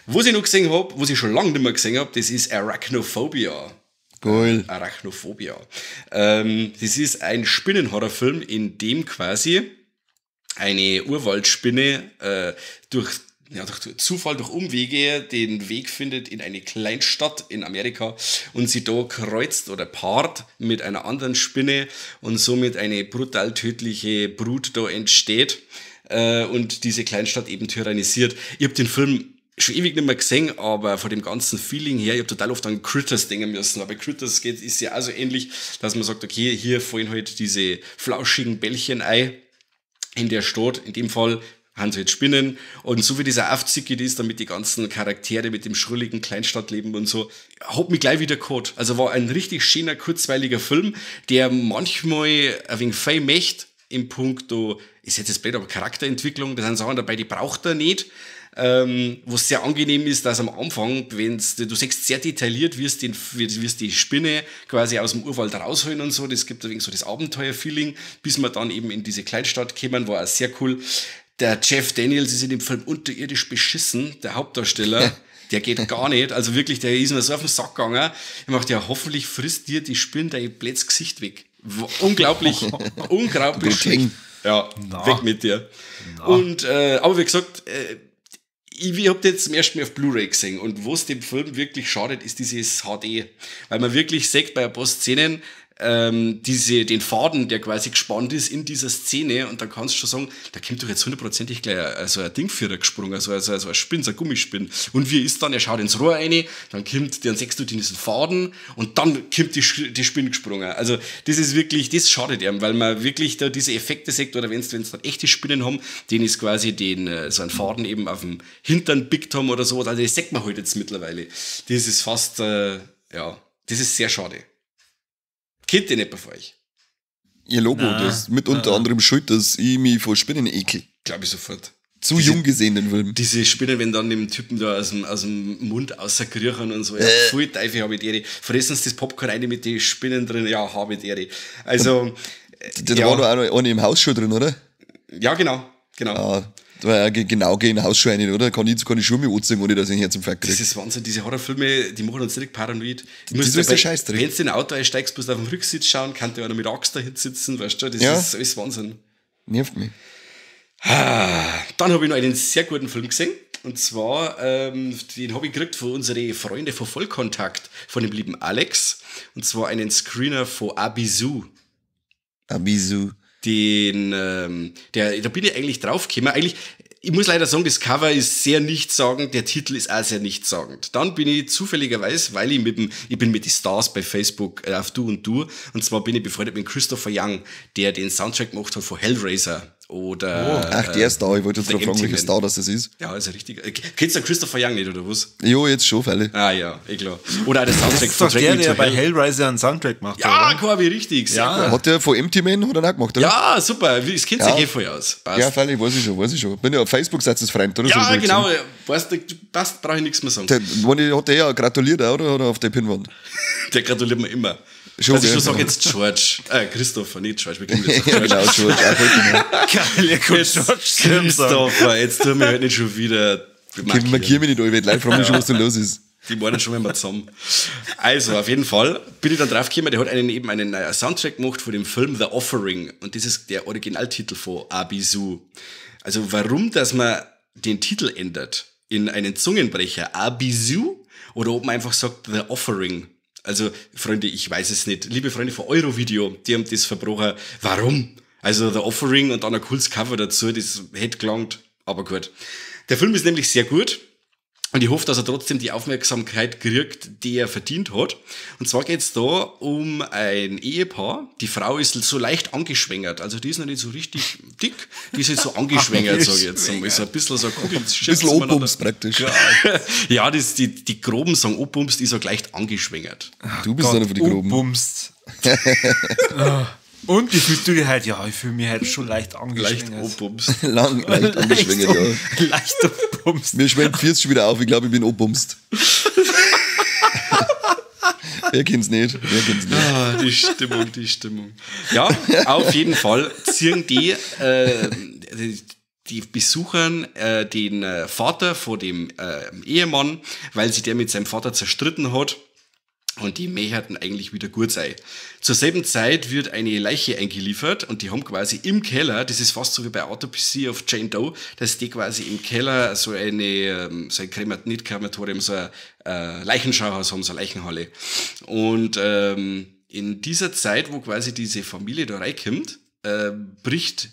Was ich noch gesehen hab, was ich schon lange nicht mehr gesehen hab, das ist Arachnophobia. Geil. Arachnophobia. Das ist ein Spinnenhorrorfilm, in dem quasi eine Urwaldspinne durch Zufall, durch Umwege den Weg findet in eine Kleinstadt in Amerika und sie da kreuzt oder paart mit einer anderen Spinne und somit eine brutal tödliche Brut da entsteht und diese Kleinstadt eben tyrannisiert. Ich hab den Film schon ewig nicht mehr gesehen, aber von dem ganzen Feeling her, ich hab total oft an Critters denken müssen, aber Critters ist ja auch so ähnlich, dass man sagt, okay, hier fallen halt diese flauschigen Bällchen ein in der Stadt, in dem Fall haben sie halt Spinnen und so wie dieser aufzickert ist, damit die ganzen Charaktere mit dem schrulligen Kleinstadtleben und so, hat mich gleich wieder geholt. Also war ein richtig schöner, kurzweiliger Film, der manchmal ein wenig fein möchte im Punkto, ist jetzt das blöd, aber Charakterentwicklung, da sind Sachen dabei, die braucht er nicht. Was sehr angenehm ist, dass am Anfang, du siehst sehr detailliert, wie es die Spinne quasi aus dem Urwald rausholen und so, das gibt ein wenig so das Abenteuer-Feeling, bis wir dann eben in diese Kleinstadt kämen, war auch sehr cool. Der Jeff Daniels ist in dem Film unterirdisch beschissen, der Hauptdarsteller, der geht gar nicht, also wirklich, der ist mir so auf den Sack gegangen. Ich dachte, ja, hoffentlich frisst dir die Spinne dein blödes Gesicht weg. Unglaublich, unglaublich Gut, schlecht. hängen. Ja, Na. weg mit dir. Na. Und aber wie gesagt, ich hab den jetzt zum ersten Mal auf Blu-ray gesehen und was dem Film wirklich schadet, ist dieses HD. Weil man wirklich sieht bei ein paar Szenen, den Faden, der quasi gespannt ist in dieser Szene, und da kannst du schon sagen, da kommt doch jetzt hundertprozentig gleich so ein Dingführer gesprungen, so ein Spinn, so ein Gummispinn. Und wie ist dann, er schaut ins Rohr rein, dann kommt, dann siehst du diesen Faden und dann kommt die Spinne gesprungen. Also das ist wirklich, das schadet ihm, weil man wirklich da diese Effekte sieht, oder wenn es dann echte Spinnen haben, denen ist quasi so einen Faden eben auf dem Hintern pickt haben oder so, also das sieht man halt jetzt mittlerweile. Das ist fast, das ist sehr schade. Kennt ihr nicht bei euch? Ihr Logo, das ist mit unter anderem schuld, dass ich mich vor Spinnen ekel. Glaube ich sofort. Zu jung gesehen, den Film. Diese Spinnen, wenn dann dem Typen da aus dem Mund außerkriechen und so. Ja, voll Teufel habe ich die. Fressen sie das Popcorn rein mit den Spinnen drin? Ja, habe ich die. Also. Da war doch auch noch eine im Haus schon drin, oder? Ja, genau. Ah, da war ja genau gegen Hausschuhe rein, oder? Kann ich keine Schuhe mehr anziehen, ohne dass ich einen Herzinfarkt kriege. Das ist Wahnsinn, diese Horrorfilme, die machen uns direkt paranoid. Das ist der Scheiß drin. Wenn du in ein Auto einsteigst, musst du auf dem Rücksitz schauen, kann dir einer mit Axt dahin sitzen, weißt du? Das ist alles Wahnsinn. Nervt mich. Dann habe ich noch einen sehr guten Film gesehen. Und zwar, den habe ich gekriegt von unseren Freunden von Vollkontakt, von dem lieben Alex. Und zwar einen Screener von Abisu. Abisu. Da bin ich eigentlich draufgekommen. Eigentlich, ich muss leider sagen, das Cover ist sehr nichtssagend, der Titel ist auch sehr nichtssagend. Dann bin ich zufälligerweise, weil ich bin mit den Stars bei Facebook auf Du und Du, und zwar bin ich befreundet mit Christopher Young, der den Soundtrack gemacht hat von Hellraiser. Oder, ach, der ist da. Ich wollte jetzt drauf fragen, welcher Star das ist. Ja, ist ja richtig. Kennst du Christopher Young nicht, oder was? Jo, jetzt schon, freilich. Ah ja, eh klar. Oder auch der Soundtrack von Drag Me to der bei Hellraiser einen Soundtrack macht. Ja, Corby, richtig. Ja. Hat der von Empty Man hat er auch gemacht, oder? Ja, super. Das kennt sich eh voll aus. Passt. Ja, freilich, weiß ich schon. Bin ja auf Facebook seid ihr Freund, oder? Ja, so genau. Weißt du, passt, brauche ich nichts mehr sagen. Der, hat der ja gratuliert, oder? Oder auf der Pinwand? Der gratuliert mir immer. Schon, also ich schon sage jetzt George, Christopher, nicht George, wir kennen jetzt George. Ja, genau, George. Geil, ihr könnt George Christopher, jetzt tun wir halt nicht schon wieder. Markier mich nicht, ich werde live fragen, schon, was da los ist. Die meinen schon immer zusammen. Also, auf jeden Fall bin ich dann drauf gekommen, der hat einen Soundtrack gemacht von dem Film The Offering. Und das ist der Originaltitel von Abisu. Also, warum, dass man den Titel ändert in einen Zungenbrecher, Abisu, oder ob man einfach sagt The Offering. Also, Freunde, ich weiß es nicht. Liebe Freunde von Eurovideo, die haben das verbrochen. Warum? Also, The Offering und dann ein cooles Cover dazu, das hätte gelangt. Aber gut. Der Film ist nämlich sehr gut. Und ich hoffe, dass er trotzdem die Aufmerksamkeit kriegt, die er verdient hat. Und zwar geht's da um ein Ehepaar. Die Frau ist so leicht angeschwängert. Also die ist noch nicht so richtig dick, die ist jetzt so angeschwängert, sag ich jetzt. Ist ein bisschen so ein Kugel. Ein bisschen Obumst praktisch. Ja, das, die Groben sagen Obumst, die ist auch leicht angeschwängert. Du bist einer von die Groben. Obumst. Und wie fühlst du dich halt? Ja, ich fühle mich halt schon leicht angeschwängert. Leicht obumst. Leicht angeschwängert, ja. Leicht obumst. Mir schwemmt 40 schon wieder auf, ich glaube, ich bin obumst. Wer kennt's nicht? Wer kennt's nicht? Ah, die Stimmung, die Stimmung. Ja, auf jeden Fall ziehen die, die besuchen den Vater vor dem Ehemann, weil sich der mit seinem Vater zerstritten hat. Und die möchten eigentlich wieder gut sein. Zur selben Zeit wird eine Leiche eingeliefert und die haben quasi im Keller, das ist fast so wie bei Autopsy of Jane Doe, dass die quasi im Keller so eine, so ein nicht Krematorium, so ein Leichenschauhaus haben, so eine Leichenhalle. Und in dieser Zeit, wo quasi diese Familie da reinkommt, bricht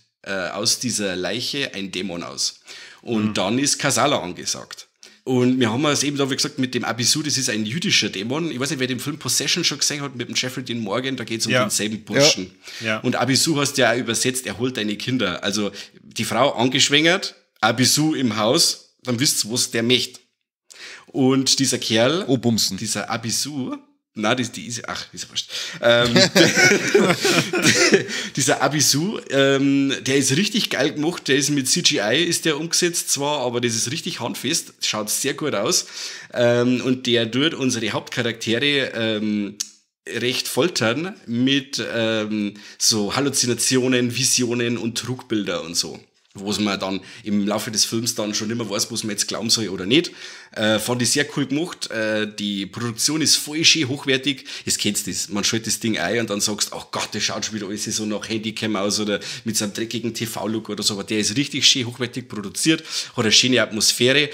aus dieser Leiche ein Dämon aus. Und dann ist Kasala angesagt. Und wir haben es eben da, wie gesagt, mit dem Abisu, das ist ein jüdischer Dämon. Ich weiß nicht, wer den Film Possession schon gesehen hat, mit dem Jeffrey Dean Morgan, da geht es um denselben Burschen. Ja. Ja. Und Abisu hast du ja auch übersetzt, er holt deine Kinder. Also die Frau angeschwängert, Abisu im Haus, dann wisst ihr, was der möchte. Und dieser Kerl, dieser Abisu, na, die ist, ach, ist ja wurscht. Dieser Abisu, der ist richtig geil gemacht, der ist mit CGI, ist der umgesetzt zwar, aber das ist richtig handfest, schaut sehr gut aus. Und der tut unsere Hauptcharaktere recht foltern mit so Halluzinationen, Visionen und Trugbilder und so. Wo man dann im Laufe des Films dann schon immer weiß, was man jetzt glauben soll oder nicht. Fand ich sehr cool gemacht. Die Produktion ist voll schön hochwertig. Jetzt kennst du das. Man schaltet das Ding ein und dann sagst, ach Gott, das schaut schon wieder alles so nach Handycam aus oder mit so einem dreckigen TV-Look oder so. Aber der ist richtig schön hochwertig produziert, hat eine schöne Atmosphäre.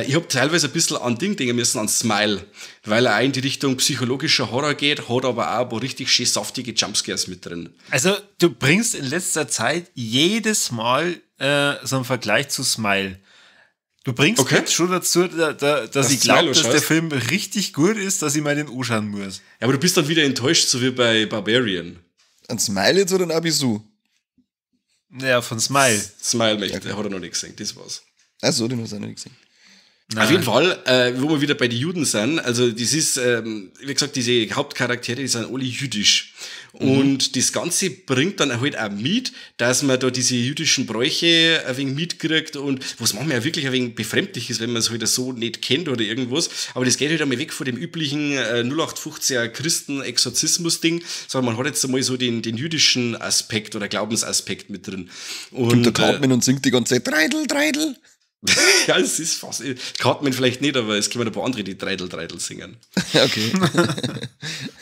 Ich hab teilweise ein bisschen an Ding denken müssen, an Smile. weil er auch in die Richtung psychologischer Horror geht, hat aber auch ein paar richtig schön saftige Jumpscares mit drin. Also, du bringst in letzter Zeit jedes Mal so einen Vergleich zu Smile. Du bringst jetzt schon dazu, dass ich glaube, dass der Film richtig gut ist, dass ich mal den anschauen muss. Ja, aber du bist dann wieder enttäuscht, so wie bei Barbarian. Ein Smile jetzt oder ein Abisu? Ja, von Smile. Smile möchte, okay. Hat er noch nicht gesehen, das war's. Achso, den hast du auch noch nicht gesehen. Nein. Auf jeden Fall, wo wir wieder bei den Juden sind, also das ist, wie gesagt, diese Hauptcharaktere, die sind alle jüdisch. Und das Ganze bringt dann halt auch mit, dass man da diese jüdischen Bräuche ein wenig mitkriegt und was manchmal ja wirklich ein wenig befremdlich ist, wenn man es halt so nicht kennt oder irgendwas. Aber das geht halt einmal weg von dem üblichen 0815er Christen-Exorzismus-Ding, sondern man hat jetzt einmal so den jüdischen Aspekt oder Glaubensaspekt mit drin. Und kommt der Cartman und singt die ganze Zeit Dreidel, Dreidel. Ja, es ist fast. Cartman vielleicht nicht, aber es kommen ein paar andere, die Dreidel, Dreidel singen. Okay.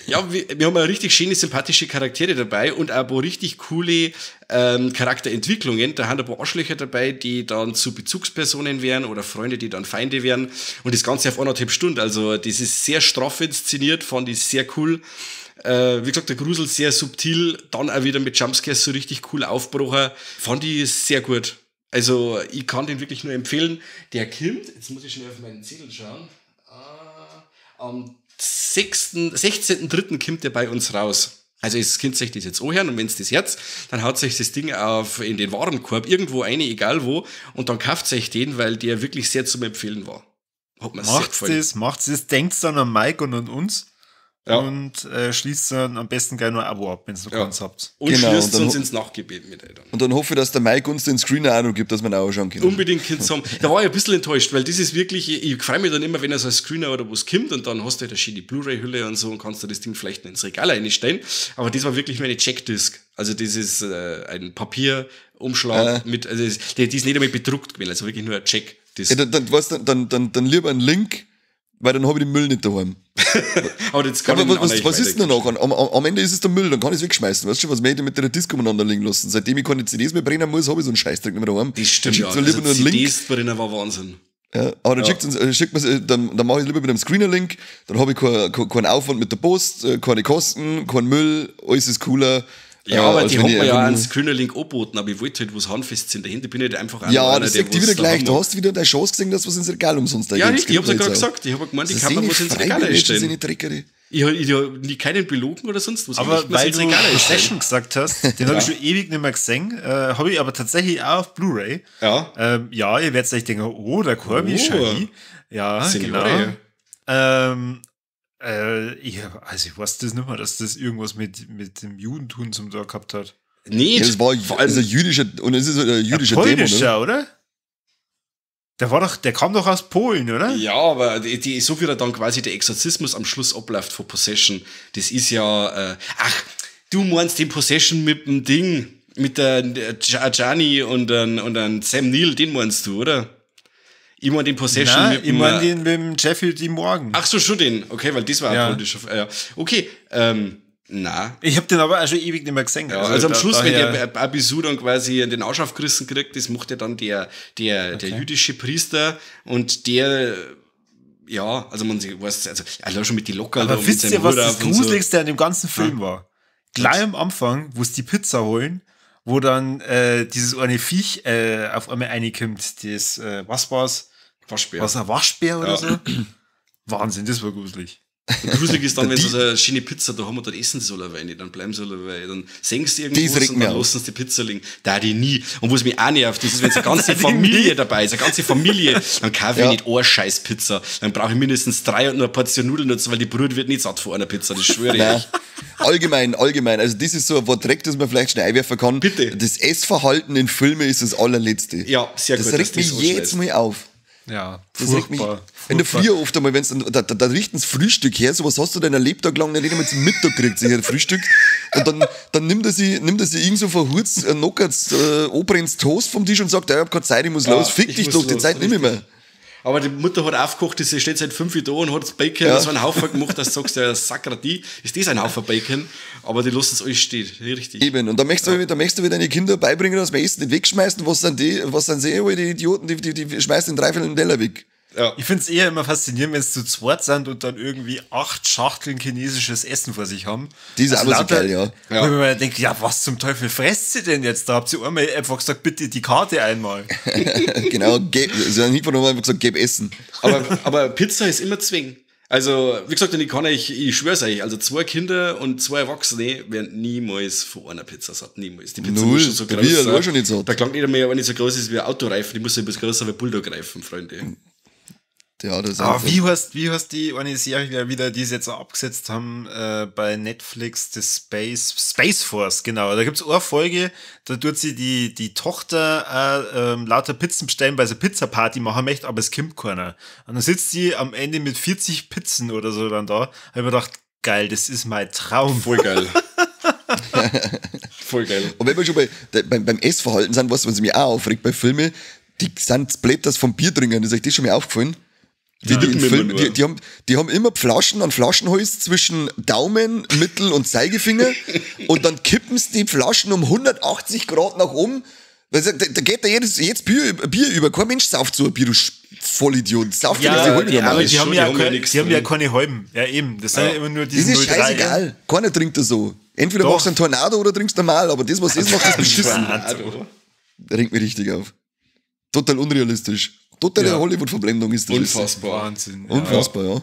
Ja, wir haben auch richtig schöne, sympathische Charaktere dabei und auch ein paar richtig coole Charakterentwicklungen. Da haben ein paar Arschlöcher dabei, die dann zu Bezugspersonen werden oder Freunde, die dann Feinde werden. Und das Ganze auf 1,5 Stunden. Also, das ist sehr straff inszeniert, fand ich sehr cool. Wie gesagt, der Grusel sehr subtil, dann auch wieder mit Jumpscares so richtig cool aufgebrochen. Fand ich sehr gut. Also, ich kann den wirklich nur empfehlen. Der kommt, jetzt muss ich schnell auf meinen Zettel schauen, am 16.03. kommt der bei uns raus. Also, es könnt sich das jetzt anhören und wenn's das herz, dann haut sich das Ding auf in den Warenkorb, irgendwo rein, egal wo, und dann kauft sich den, weil der wirklich sehr zum Empfehlen war. Hat mir sehr gefallen. Macht's das, denkt's dann an Mike und an uns. Ja. Und schließt dann am besten gleich nur ein Abo ab, wenn ihr noch keins habt. Und genau, schließt uns ins Nachtgebet mit, Alter. Und dann hoffe ich, dass der Mike uns den Screener auch noch gibt, dass wir ihn auch schauen können. Unbedingt könnt's haben. Da war ich ein bisschen enttäuscht, weil das ist wirklich, ich freue mich dann immer, wenn er so ein Screener oder was kommt und dann hast du halt eine schöne Blu-ray-Hülle und so und kannst du das Ding vielleicht ins Regal einstellen. Aber das war wirklich nur eine Checkdisc. Also das ist ein Papierumschlag mit, also die ist nicht einmal bedruckt gewesen, also wirklich nur ein Checkdisc. Ja, dann lieber einen Link, weil dann habe ich den Müll nicht daheim. Aber das kann ja, aber was ist denn danach? Am Ende ist es der Müll, dann kann ich es wegschmeißen. Weißt du, was möchte ich mit der Disco umeinander liegen lassen? Seitdem ich keine CDs mehr brennen muss, habe ich so einen Scheißdreck nicht mehr daheim. Das stimmt, ja. Also lieber nur einen CDs brennen war Wahnsinn. Ja, aber dann, dann mache ich lieber mit einem Screener-Link, dann habe ich keinen Aufwand mit der Post, keine Kosten, keinen Müll, alles ist cooler. Ja, aber die haben mir ja einen Screener-Link angeboten, aber ich wollte halt was Handfestes in der Hände, bin ich halt einfach ja, das sagt die wieder gleich. Du hast wieder deine Chance gesehen, dass was ins Regal umsonst da. Ja, richtig, ich hab's ja gerade gesagt. Ich hab gemeint, ich kann mir was ins Regal einstellen. Ich hab nie keinen belogen oder sonst was. Aber weil du Possession gesagt hast, den habe ich schon ewig nicht mehr gesehen, habe ich aber tatsächlich auch auf Blu-ray. Ja. Ja, ihr werdet euch denken, oh, der Corby, oh. Ja, genau. Ich weiß das nicht mehr, dass das irgendwas mit dem Judentum zum Tag gehabt hat. Nee, ja, das war vor allem ein jüdischer, und es ist ein jüdischer Dämon, oder? Oder? Der kam doch aus Polen, oder? Ja, aber so wie er dann quasi der Exorzismus am Schluss abläuft von Possession, das ist ja, ach, du meinst den Possession mit dem Ding, mit der Gianni und dann Sam Neill, den meinst du, oder? Ich meine den Possession. Nein, mit ich meine den mit dem Jeffrey D. Morgan. Ach so, schon den. Okay, weil das war ein politischer. Ja. Okay, na. Ich habe den aber auch schon ewig nicht mehr gesehen. Ja, also am Schluss, wenn der Abisu dann quasi den Arsch aufgerissen kriegt, das macht ja dann der jüdische Priester und der, ja, also man weiß, also schon mit die Locker. Aber wisst ihr, was das Gruseligste an dem ganzen Film war? Gleich am Anfang, wo es die Pizza holen, wo dann dieses eine Viech auf einmal reinkommt, das, was war's? Waschbär. Was, ein Waschbär oder so? Wahnsinn, das war gruselig. Und gruselig ist dann, wenn sie so eine schöne Pizza da haben und dann essen sie alle Weine, dann bleiben sie alle Weine, dann singen sie irgendwas und dann lassen sie die Pizza liegen. Da die nie. Und wo es mich auch nervt, das ist, wenn es eine ganze Familie dabei ist, eine ganze Familie, dann kaufe ich nicht eine scheiß Pizza. Dann brauche ich mindestens 3 und nur eine Portion Nudeln dazu, weil die Brut wird nicht satt von einer Pizza, das schwöre ich euch. Allgemein. Also das ist so ein Wort Dreck, das man vielleicht schnell einwerfen kann. Bitte. Das Essverhalten in Filmen ist das allerletzte. Ja, sehr gut. Das regt mich jedes Mal auf. Ja, das regt mich. In der Früh oft einmal, wenn's dann, da richten sie Frühstück her, so was hast du denn erlebt, da lang nicht einmal zum Mittag kriegt sich ein Frühstück. Und dann nimmt er sich irgend so verhurzt, knockert Obrens Toast vom Tisch und sagt, ja, ich hab keine Zeit, ich muss los, fick dich doch, die Zeit nimm ich mehr. Aber die Mutter hat aufgekocht, die steht seit 5 Uhr da und hat das Bacon, so einen Haufen gemacht, dass du sagst, ja, Sakratie, ist das ein Haufen Bacon? Aber die lassen es alles stehen, richtig. Eben, und da möchtest du wieder deine Kinder beibringen, dass wir Essen nicht wegschmeißen. Was sind die, die Idioten, die schmeißen den dreiviertel Teller weg. Ja. Ich find's eher immer faszinierend, wenn es zu zweit sind und dann irgendwie 8 Schachteln chinesisches Essen vor sich haben. Die ist Also aber so geil, ja. Wo ich mir denke, ja, was zum Teufel fresst sie denn jetzt? Da habt ihr einmal einfach gesagt, bitte die Karte einmal. Genau, sie haben hingefahren und haben einfach gesagt, gib Essen. Aber Pizza ist immer zwingend. Also, wie gesagt, und ich kann euch, ich schwör's euch, also 2 Kinder und 2 Erwachsene werden niemals von einer Pizza satt. Niemals. Die Pizza Null. muss schon so Der groß Bier sein. war schon nicht satt. Da klangt nicht einmal, wenn nicht so groß ist wie ein Autoreifen, die muss ja etwas größer wie ein Bulldog-Reifen, Freunde. Ja, das ist Aber einfach- wie heißt die eine Serie wieder, die sie jetzt auch abgesetzt haben, bei Netflix, das Space Force, genau. Da gibt's eine Folge, da tut sie die Tochter lauter Pizzen bestellen, weil sie Pizza-Party machen möchte, aber es kommt keiner. Und dann sitzt sie am Ende mit 40 Pizzen oder so dann da. Hab ich mir gedacht, geil, das ist mein Traum. Voll geil. Voll geil. Und wenn wir schon beim Essverhalten sind, was mich auch aufregt bei Filmen, die sind blöd, das vom Bier trinken, das ist euch das schon mal aufgefallen? Die, die, Nippen in immer Filmen, nur. die haben immer Flaschen an Flaschenhals zwischen Daumen, Mittel- und Zeigefinger und dann kippen sie die Flaschen um 180 Grad nach oben. Weil da geht da jedes Bier über. Kein Mensch sauft so ein Bier, du Vollidiot. Sauft ja, Ja, die Halbe die normal. aber die haben schon, ja die haben ja keine, nichts die haben ja drin. keine Halben. Ja, eben. Das sind ja immer nur Das diese ist 0,3. scheißegal. Keiner trinkt das so. Entweder Doch. machst du einen Tornado oder trinkst normal, aber das, was das macht, ist beschissen. Tornado. Regt mich richtig auf. Total unrealistisch. Totale Ja. Hollywood-Verblendung ist das. Unfassbar. Wahnsinn. Ja. Unfassbar, ja.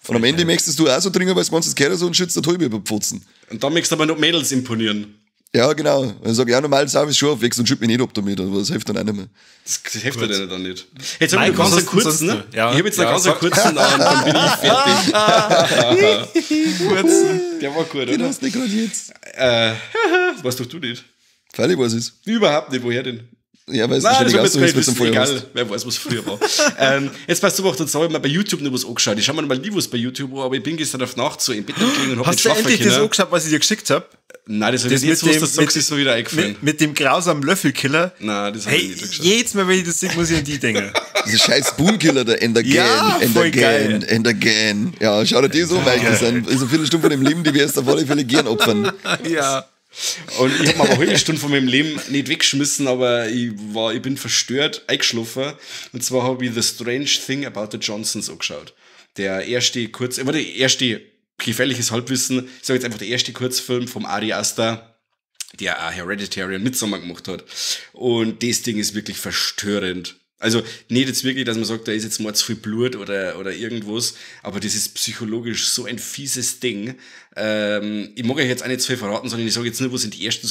Und am Ende möchtest du auch so trinken, weil du meinst, das gehört so und schützt der halbe über die Pfotzen. Und dann möchtest du aber noch Mädels imponieren. Ja, genau. Dann sag ich, ja, normal sauf ich schon auf, und schütt mich nicht ab damit, aber das hilft dann auch nicht mehr. Das hilft dir dann nicht. Jetzt habe ich Mike, noch ganz was einen kurzen. hast du Ne? sonst noch? Ja. Ich habe jetzt noch Ja, ganz einen sag. kurzen und dann bin ich fertig. Kurzen. Der war gut, Den oder? hast du nicht gerade jetzt. Das weißt doch du nicht. Freilich weiß ich's. Überhaupt nicht. Woher denn? Ja, weil es Nein, das wahrscheinlich war auch so mir ist, jetzt was du nicht vorher egal. hast. Wer weiß, was früher war. Jetzt passt du auf, dann habe ich mir bei YouTube noch was angeschaut. Ich schau mir mal nie was bei YouTube an, aber ich bin gestern auf Nacht so im Bett gelegen und hab Hast nicht du schlafen endlich das können. angeschaut, was ich dir geschickt habe? Nein, das habe ich Das jetzt, mit wo du dem- das sagst, mit- ist mir wieder eingefallen. Mit dem grausamen Löffelkiller? Nein, das habe Hey, ich nicht angeschaut. jedes Mal, wenn ich das sehe, muss ich an die denken. Dieser scheiß Spoonkiller, der and again, Ja, and voll again, geil. and again. Ja, schau dir das an, Mike. Das ist eine Viertelstunde von dem Leben, die wir erst auf alle Fälle gern opfern. Ja. Und ich hab mir aber eine halbe Stunde von meinem Leben nicht weggeschmissen, aber ich bin verstört eingeschlafen. Und zwar habe ich The Strange Thing About the Johnsons angeschaut. Der erste Kurz, war der erste gefährliches Halbwissen, ich sage jetzt einfach der erste Kurzfilm vom Ari Aster, der auch Hereditary und Midsommar gemacht hat. Und das Ding ist wirklich verstörend. Also nicht jetzt wirklich, dass man sagt, da ist jetzt mal zu viel Blut oder irgendwas, aber das ist psychologisch so ein fieses Ding. Ich mag euch jetzt auch nicht zu viel verraten, sondern ich sage jetzt nur, was sind die ersten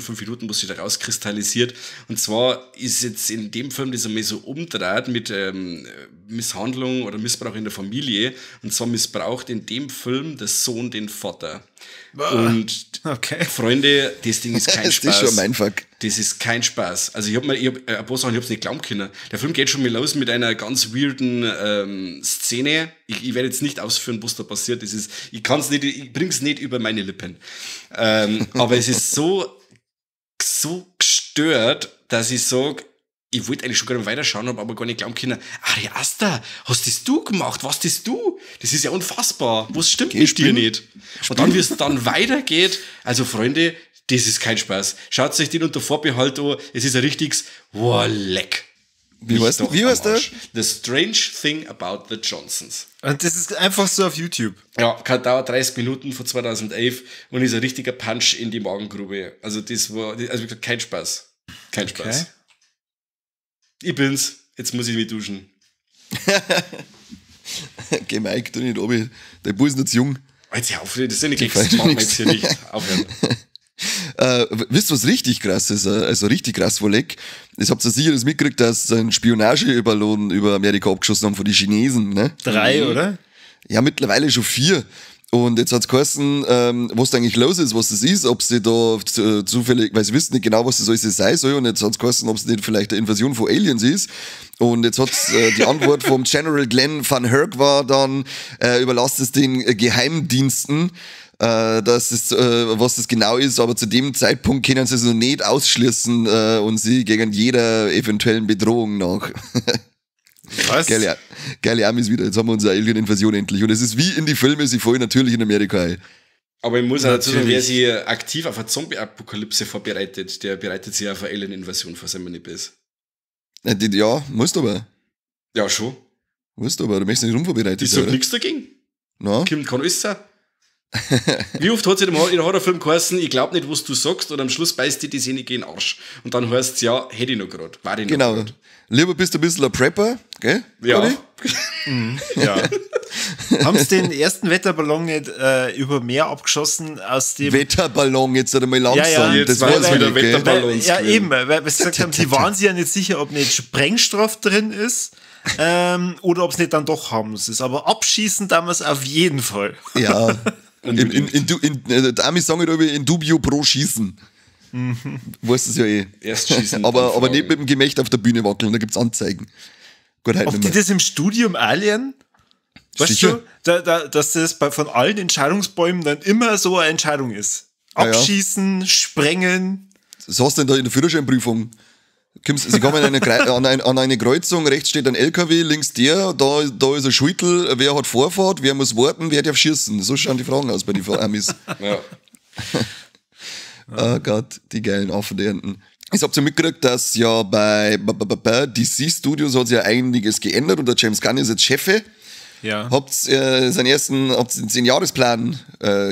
5 Minuten, was sich da rauskristallisiert. Und zwar ist jetzt in dem Film, das einmal so umdreht mit Misshandlung oder Missbrauch in der Familie. Und zwar missbraucht in dem Film der Sohn den Vater. Und Okay. Freunde, das Ding ist kein Das Spaß. ist schon mein Fuck. Das ist kein Spaß. Also ich hab ein paar Sachen, ich hab's nicht glauben können. Der Film geht schon mal los mit einer ganz weirden Szene. Ich werde jetzt nicht ausführen, was da passiert. Das ist, ich kann's nicht, ich bring's nicht über meine Lippen. Aber es ist so, so gestört, dass ich sag, ich wollte eigentlich schon gerne weiterschauen, hab aber gar nicht glauben können. Ari Aster, hast das du gemacht? Was das du? Das ist ja unfassbar. Was stimmt Geh mit dir spielen. nicht? Und dann, wie es dann weitergeht, also Freunde, das ist kein Spaß. Schaut euch den unter Vorbehalt an. Es ist ein richtiges, wow, leck. Wie Mich heißt, doch wie am heißt der? Arsch. The Strange Thing About the Johnsons. Und das ist einfach so auf YouTube. Ja, dauert 30 Minuten von 2011 und ist ein richtiger Punch in die Magengrube. Also das war, also wie gesagt, kein Spaß. Kein Spaß. Okay. Ich bin's. Jetzt muss ich mich duschen. Geh, Mike, tu nicht runter. Der Bub ist noch zu jung. Jetzt hör auf, das sind die Die Gags, feiern machen wir nix. jetzt hier nicht. Aufhören. Wisst ihr, was richtig krass ist? Also richtig krass, Wolleck. Das habt ihr sicher das mitgekriegt, dass ein Spionageballon über Amerika abgeschossen haben von den Chinesen, ne? 3, oder? Ja, mittlerweile schon 4. Und jetzt hat's geheißen, was da eigentlich los ist, was das ist, ob sie da zufällig, weil sie wissen nicht genau, was das alles sein soll. Und jetzt hat's geheißen, ob's nicht vielleicht eine Invasion von Aliens ist. Und jetzt hat's die Antwort vom General Glenn VanHerck war dann, überlasst es den Geheimdiensten, dass es, was das genau ist, aber zu dem Zeitpunkt können sie es noch nicht ausschließen und sie gegen jeder eventuellen Bedrohung nach. Was? Geile, geile Amis wieder, jetzt haben wir unsere Alien-Invasion endlich. Und es ist wie in die Filme, sie fallen natürlich in Amerika ein. Aber ich muss auch dazu sagen, wer Natürlich. sich aktiv auf eine Zombie-Apokalypse vorbereitet, der bereitet sich auf eine Alien-Invasion vor, seien wir nicht besser. Ja, musst aber. Ja, schon. Weißt du, aber du möchtest nicht unvorbereitet Ich sag nichts dagegen. No? Kommt, kann alles sein. Wie oft hat es in einem Horrorfilm geheißen, ich glaub nicht, was du sagst, und am Schluss beißt dir die Szene in den Arsch. Und dann heißt es ja, hätte ich noch grad, war ich noch Genau. Grad. Lieber bist du ein bisschen ein Prepper, gell? Ja. Ja. Haben sie den ersten Wetterballon nicht über Meer abgeschossen aus dem Wetterballon, jetzt einmal langsam. Ja, ja. Jetzt das war wieder Wetterballons. Ja, eben, weil sie gesagt haben, sie waren sich ja nicht sicher, ob nicht Sprengstoff drin ist. Oder ob es nicht dann doch Hams ist. Aber abschießen damals auf jeden Fall. Ja. Die Amis sagen halt in dubio pro Schießen. Mhm. Weißt du es ja eh. Erst schießen. aber nicht mit dem Gemächt auf der Bühne wackeln, da gibt's Anzeigen. Gut, halt ob die das im Studium auch lernen? Weißt Sicher? Du, dass das von allen Entscheidungsbäumen dann immer so eine Entscheidung ist. Abschießen, ja. Sprengen. Was hast du denn da in der Führerscheinprüfung? Sie kommen an eine Kreuzung, rechts steht ein LKW, links der, da ist ein Schultel, wer hat Vorfahrt, wer muss warten, wer darf schießen? So schauen die Fragen aus bei den Amis. Ja. Oh Gott, die geilen Affen, die hinten. Ich hab's ja mitgekriegt, dass ja bei DC Studios hat sich ja einiges geändert und der James Gunn ist jetzt Chefe. Ja. Habt ihr den 10-Jahresplan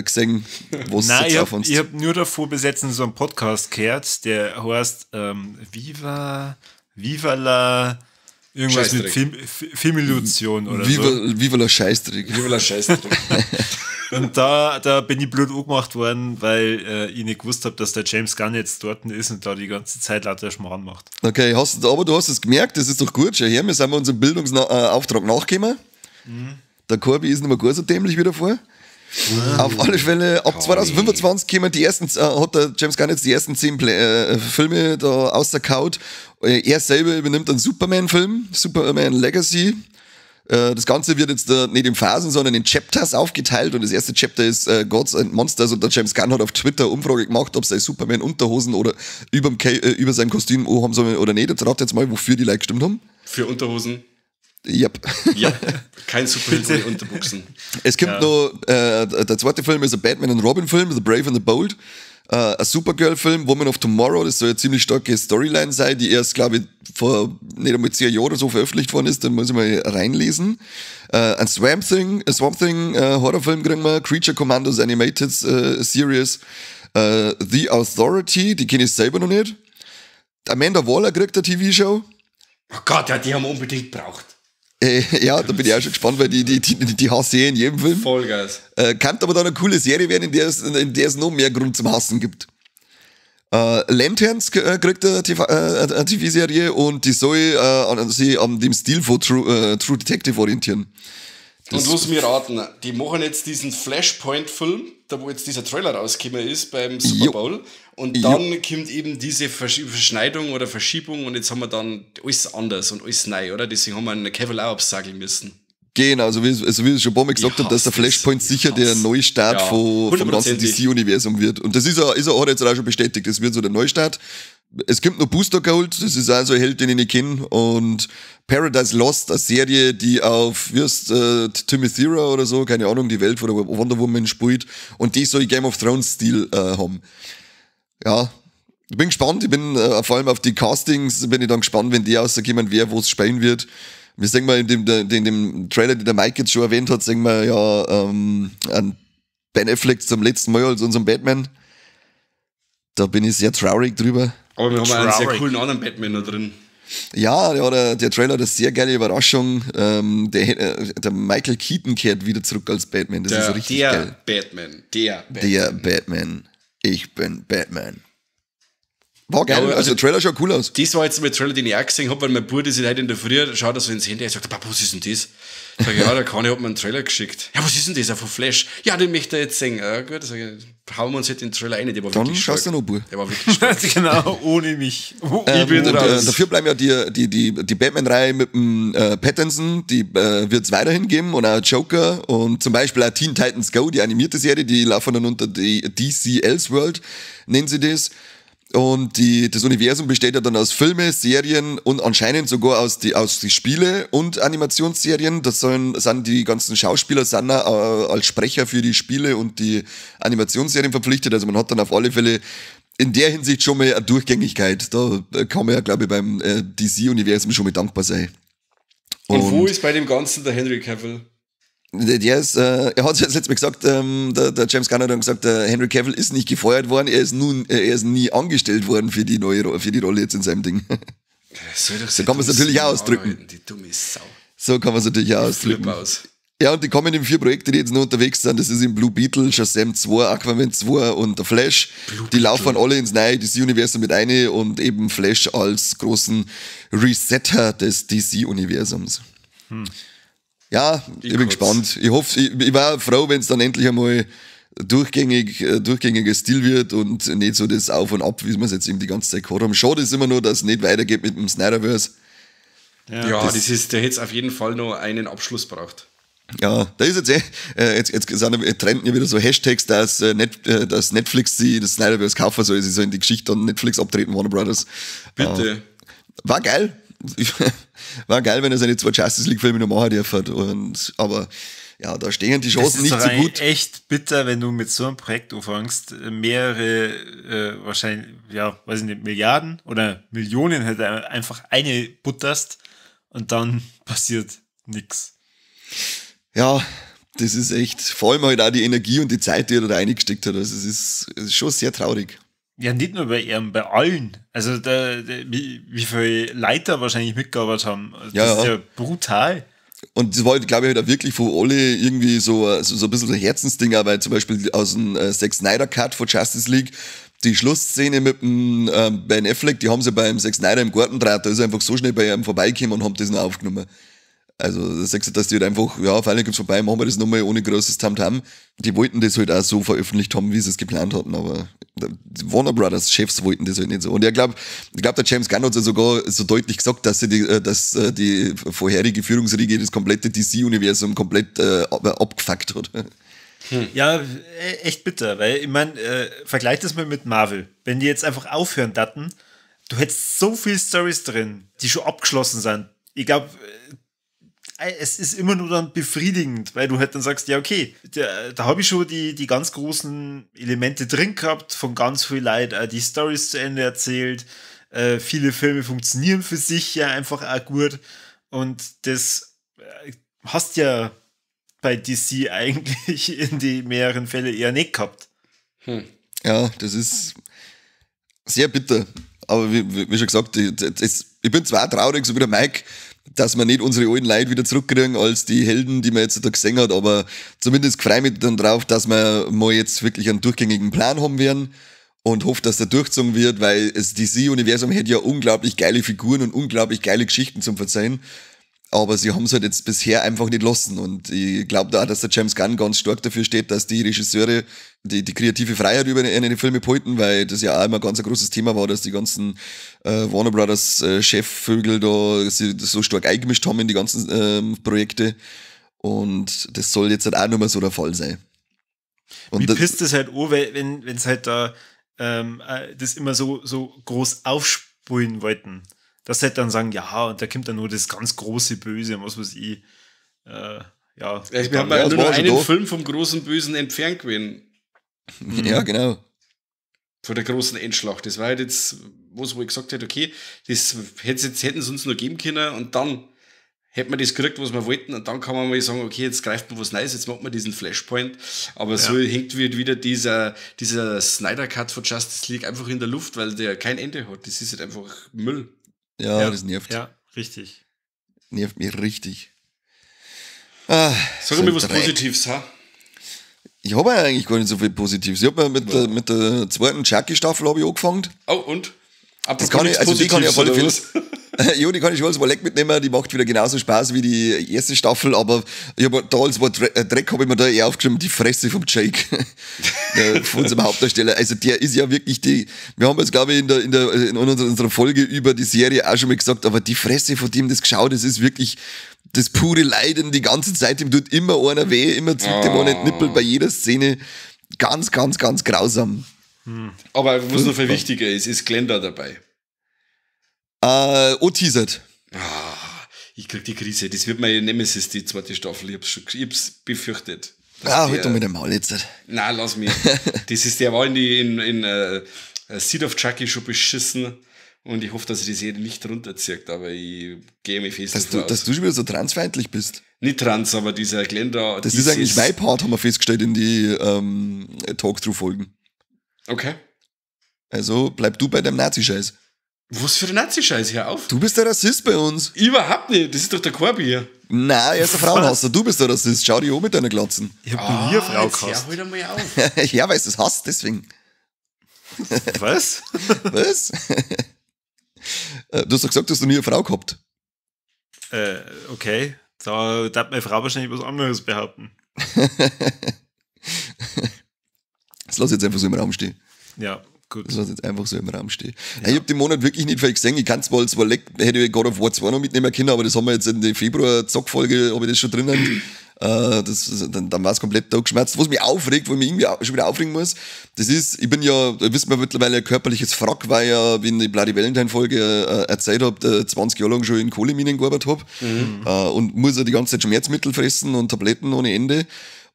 gesehen? Was Nein, ich hab nur davor besetzen so einen Podcast gehört, der heißt Viva la irgendwas mit Filmillusion oder Viva, so. Viva la Scheißdreck. Viva la Scheißdreck. Und da bin ich blöd angemacht worden, weil ich nicht gewusst habe, dass der James Gunn jetzt dort ist und da die ganze Zeit lauter Schmarrn macht. Okay, aber du hast es gemerkt, das ist doch gut. Schau her, wir sind unserem Bildungsauftrag nachgekommen. Mhm. Der Corby ist nicht mehr gar so dämlich wieder vor. Mhm. Auf alle Fälle, ab 2025 kommen die ersten, hat der James Gunn jetzt die ersten 10 Filme da rausgehauen. Er selber übernimmt einen Superman-Film, Superman Legacy. Das Ganze wird jetzt nicht in Phasen, sondern in Chapters aufgeteilt und das erste Chapter ist Gods and Monsters und der James Gunn hat auf Twitter Umfrage gemacht, ob sie Superman-Unterhosen oder über seinem Kostüm haben sollen oder nicht. Jetzt ratet jetzt mal, wofür die Leute gestimmt haben. Für Unterhosen. Yep. Ja, kein Superheld ohne Unterbuchsen. Es kommt noch, der zweite Film ist ein Batman und Robin Film, The Brave and the Bold. Ein Supergirl-Film, Woman of Tomorrow, das soll eine ziemlich starke Storyline sein, die erst, glaube ich, vor nicht einmal 10 Jahren oder so veröffentlicht worden ist, da muss ich mal reinlesen. Ein Swamp Thing Horrorfilm kriegen wir, Creature Commandos Animated Series, The Authority, die kenne ich selber noch nicht. Amanda Waller kriegt eine TV-Show. Oh Gott, ja, die haben wir unbedingt gebraucht. Ja, da bin ich auch schon gespannt, weil die hasse ich in jedem Film. Vollgas. Kann aber dann eine coole Serie werden, in der es noch mehr Grund zum Hassen gibt. Lanterns kriegt eine TV-Serie und die soll sich an dem Stil von True Detective orientieren. Das und lass mich raten, die machen jetzt diesen Flashpoint-Film, da wo jetzt dieser Trailer rausgekommen ist beim Super Bowl. Und dann kommt eben diese Verschneidung oder Verschiebung und jetzt haben wir dann alles anders und alles neu, oder? Deswegen haben wir einen Cavill auch absageln müssen. Genau, also wie ich schon ein paar Mal gesagt habe, dass der Flashpoint sicher der Neustart vom ganzen DC-Universum wird. Und das ist er hat jetzt auch schon bestätigt, das wird so der Neustart. Es kommt noch Booster Gold, das ist auch so ein Held, den ich nicht kenne. Und Paradise Lost, eine Serie, die auf Timothy oder so, keine Ahnung, die Welt von der Wonder Woman spielt. Und die soll Game of Thrones-Stil haben. Ja, ich bin gespannt. Ich bin vor allem auf die Castings, bin ich dann gespannt, wenn die rauskommen, wer wo es spielen wird. Wir sehen mal in dem Trailer, den der Mike jetzt schon erwähnt hat, sehen wir ja an Ben Affleck zum letzten Mal als unserem Batman. Da bin ich sehr traurig drüber. Aber wir haben einen sehr coolen anderen Batman noch drin. Ja, der Trailer hat eine sehr geile Überraschung. Der Michael Keaton kehrt wieder zurück als Batman. Das ist richtig geil. Der Batman. Ich bin Batman. War geil, ja, also der Trailer schaut cool aus. Das war jetzt mein Trailer, den ich auch gesehen habe, weil mein Bruder sich heute in der Früh schaut er so ins Handy und sagt, Papa, was ist denn das? Sag ich, ja, der Kani hat mir einen Trailer geschickt. Ja, was ist denn das? Ja, von Flash. Ja, den möchte er jetzt sehen. Ja, gut, sag ich, hauen wir uns halt den Trailer rein. Der war dann wirklich stark. Schaust du noch, Bub. Der war wirklich stark. Genau, ohne mich. Ich bin raus. Dafür bleiben ja die Batman-Reihe mit dem Pattinson, die wird es weiterhin geben und auch Joker und zum Beispiel auch Teen Titans Go, die animierte Serie, die laufen dann unter die DC Elseworld, nennen sie das. Und das Universum besteht ja dann aus Filme, Serien und anscheinend sogar aus die Spiele und Animationsserien. Das sind die ganzen Schauspieler sind auch, als Sprecher für die Spiele und die Animationsserien verpflichtet. Also man hat dann auf alle Fälle in der Hinsicht schon mal eine Durchgängigkeit. Da kann man ja, glaube ich, beim DC-Universum schon mal dankbar sein. Und wo ist bei dem Ganzen der Henry Cavill? Der ist, er hat jetzt letztes Mal gesagt, der James Gunn hat dann gesagt, der Henry Cavill ist nicht gefeuert worden, er ist nie angestellt worden für die neue, für die Rolle jetzt in seinem Ding. So kann man es natürlich auch ausdrücken. Die dumme Sau. So kann man es natürlich auch ausdrücken. Aus. Ja, und die kommen in 4 Projekte, die jetzt noch unterwegs sind. Das ist in Blue Beetle, Shazam 2, Aquaman 2 und der Flash. Blue die laufen Beetle. Alle ins neue DC-Universum mit rein und eben Flash als großen Resetter des DC-Universums. Ja, ich bin gespannt. Ich hoffe, ich war froh, wenn es dann endlich einmal durchgängiger Stil wird und nicht so das Auf und Ab, wie wir es jetzt eben die ganze Zeit gehabt haben. Schade ist immer nur, dass es nicht weitergeht mit dem Snyderverse. Ja, das ist, der hätte auf jeden Fall noch einen Abschluss braucht. Ja, da ist jetzt jetzt sind, trenden ja wieder so Hashtags, dass, dass Netflix sie das Snyderverse kaufen soll. Sie sollen die Geschichte an Netflix abtreten, Warner Brothers. Bitte. War geil. War geil, wenn er seine 2 Justice League Filme noch machen darf. Und, aber ja, da stehen die Chancen nicht so gut. Echt bitter, wenn du mit so einem Projekt anfängst, mehrere, wahrscheinlich, ja, weiß ich nicht, Milliarden oder Millionen halt einfach eine butterst und dann passiert nichts. Ja, das ist echt, vor allem halt auch die Energie und die Zeit, die er da reingesteckt hat. Also es ist schon sehr traurig. Ja, nicht nur bei ihm, bei allen. Also da, wie viele Leiter wahrscheinlich mitgearbeitet haben. Das ist ja brutal. Und das war, glaube ich, halt auch wirklich von alle irgendwie so ein bisschen so ein Herzensding, weil zum Beispiel aus dem Zack Snyder Cut von Justice League, die Schlussszene mit dem Ben Affleck, die haben sie beim Zack Snyder im Garten draht, da ist er einfach so schnell bei ihm vorbeigekommen und haben das noch aufgenommen. Also da sagst du, dass die halt einfach, ja, auf einmal kommt's vorbei, machen wir das nochmal ohne großes Tamtam. Die wollten das halt auch so veröffentlicht haben, wie sie es geplant hatten, aber die Warner Brothers Chefs wollten das halt nicht so. Und ich glaube, der James Gunn hat ja sogar so deutlich gesagt, dass sie die vorherige Führungsriege das komplette DC-Universum komplett abgefuckt hat. Ja, echt bitter, weil ich meine, vergleich das mal mit Marvel. Wenn die jetzt einfach aufhören daten, du hättest so viele Storys drin, die schon abgeschlossen sind. Ich glaube, es ist immer nur dann befriedigend, weil du halt dann sagst, ja okay, da habe ich schon die ganz großen Elemente drin gehabt, von ganz viel Leid die Storys zu Ende erzählt, viele Filme funktionieren für sich ja einfach auch gut und das hast ja bei DC eigentlich in die mehreren Fälle eher nicht gehabt. Ja, das ist sehr bitter, aber wie schon gesagt, ich bin zwar traurig, so wie der Mike, dass wir nicht unsere alten Leute wieder zurückkriegen als die Helden, die man jetzt da gesehen hat, aber zumindest freue ich mich dann drauf, dass wir mal jetzt wirklich einen durchgängigen Plan haben werden und hoffe, dass der durchgezogen wird, weil das DC-Universum hätte ja unglaublich geile Figuren und unglaublich geile Geschichten zum Verzeihen, aber sie haben es halt jetzt bisher einfach nicht lassen und ich glaube da auch, dass der James Gunn ganz stark dafür steht, dass die Regisseure die kreative Freiheit über eine Filme behalten, weil das ja auch immer ganz ein großes Thema war, dass die ganzen Warner Brothers Chefvögel da sich so stark eingemischt haben in die ganzen Projekte und das soll jetzt halt auch nicht mehr so der Fall sein. Und mich pisst das halt an, wenn es halt da das immer so groß aufspulen wollten. Dass sie halt dann sagen, ja, und da kommt dann nur das ganz große Böse und was weiß ich. Ja. Wir haben ja nur noch einen Film vom großen Bösen entfernt gewesen. Ja, genau. Von der großen Endschlacht. Das war halt jetzt, wo ich gesagt hätte, okay, das hätten sie uns nur geben können und dann hätten wir das gekriegt, was wir wollten und dann kann man mal sagen, okay, jetzt greift man was Neues, jetzt macht man diesen Flashpoint. Aber so hängt wieder dieser Snyder Cut von Justice League einfach in der Luft, weil der kein Ende hat. Das ist halt einfach Müll. Ja, das nervt. Ja, richtig. Nervt mich richtig. Sag mir was Positives, ha? Ich habe ja eigentlich gar nicht so viel Positives. Ich habe mit der zweiten Chucky-Staffel habe ich angefangen. Oh, und? Das kann ich, also die kann ich auf alle Fälle. Ja, die kann ich schon als Leck mitnehmen. Die macht wieder genauso Spaß wie die erste Staffel, aber ich habe da als Wort Dreck habe ich mir da eher aufgeschrieben, die Fresse vom Jake. Von unserem Hauptdarsteller. Also der ist ja wirklich die, wir haben jetzt glaube ich in unserer Folge über die Serie auch schon mal gesagt, aber die Fresse von dem das geschaut, das ist wirklich das pure Leiden die ganze Zeit, ihm tut immer einer weh, immer zwickt ihm einer den Nippel bei jeder Szene. Ganz, ganz, ganz grausam. Aber was noch viel wichtiger ist, ist Glenda dabei. Anteasert. Ich krieg die Krise. Das wird meine Nemesis, die zweite Staffel. Ich hab's befürchtet. Halt doch mit dem Maul jetzt. Nein, lass mich. Das ist, der war in Seed of Chucky schon beschissen. Und ich hoffe, dass ich die Serie nicht runterzieht, aber ich gehe mir fest dass du, dass du schon wieder so transfeindlich bist. Nicht trans, aber dieser Glenn da. Das ist eigentlich mein Part, haben wir festgestellt in die Talk-Through-Folgen. Okay. Also bleib du bei deinem Nazi-Scheiß. Was für ein Nazi-Scheiß? Hör auf. Du bist der Rassist bei uns. Überhaupt nicht. Das ist doch der Corby. Nein, er ist der Frauenhasser. Du bist der Rassist. Schau dich an mit deiner Glatzen. Ich hab noch nie eine Frau gehasst. Hör halt einmal auf. Ja, weil du es hasst, deswegen. Was? Was? Du hast doch gesagt, du hast noch nie eine Frau gehabt. Okay. Da darf meine Frau wahrscheinlich was anderes behaupten. Das lass ich jetzt einfach so im Raum stehen. Ja, gut. Das lass ich jetzt einfach so im Raum stehen. Ja. Ich hab den Monat wirklich nicht viel gesehen. Ich kann zwar hätte ich God of War 2 noch mitnehmen können, aber das haben wir jetzt in der Februar-Zock-Folge, habe ich das schon drinnen. Dann war es komplett da geschmerzt. Was mich aufregt, wo ich mich irgendwie schon wieder aufregen muss, das ist, ich bin ja, wissen wir mittlerweile, ein körperliches Frack, weil ich ja, wie in die Bloody Valentine-Folge erzählt habe, 20 Jahre lang schon in Kohleminen gearbeitet habe. Und muss ja die ganze Zeit Schmerzmittel fressen und Tabletten ohne Ende.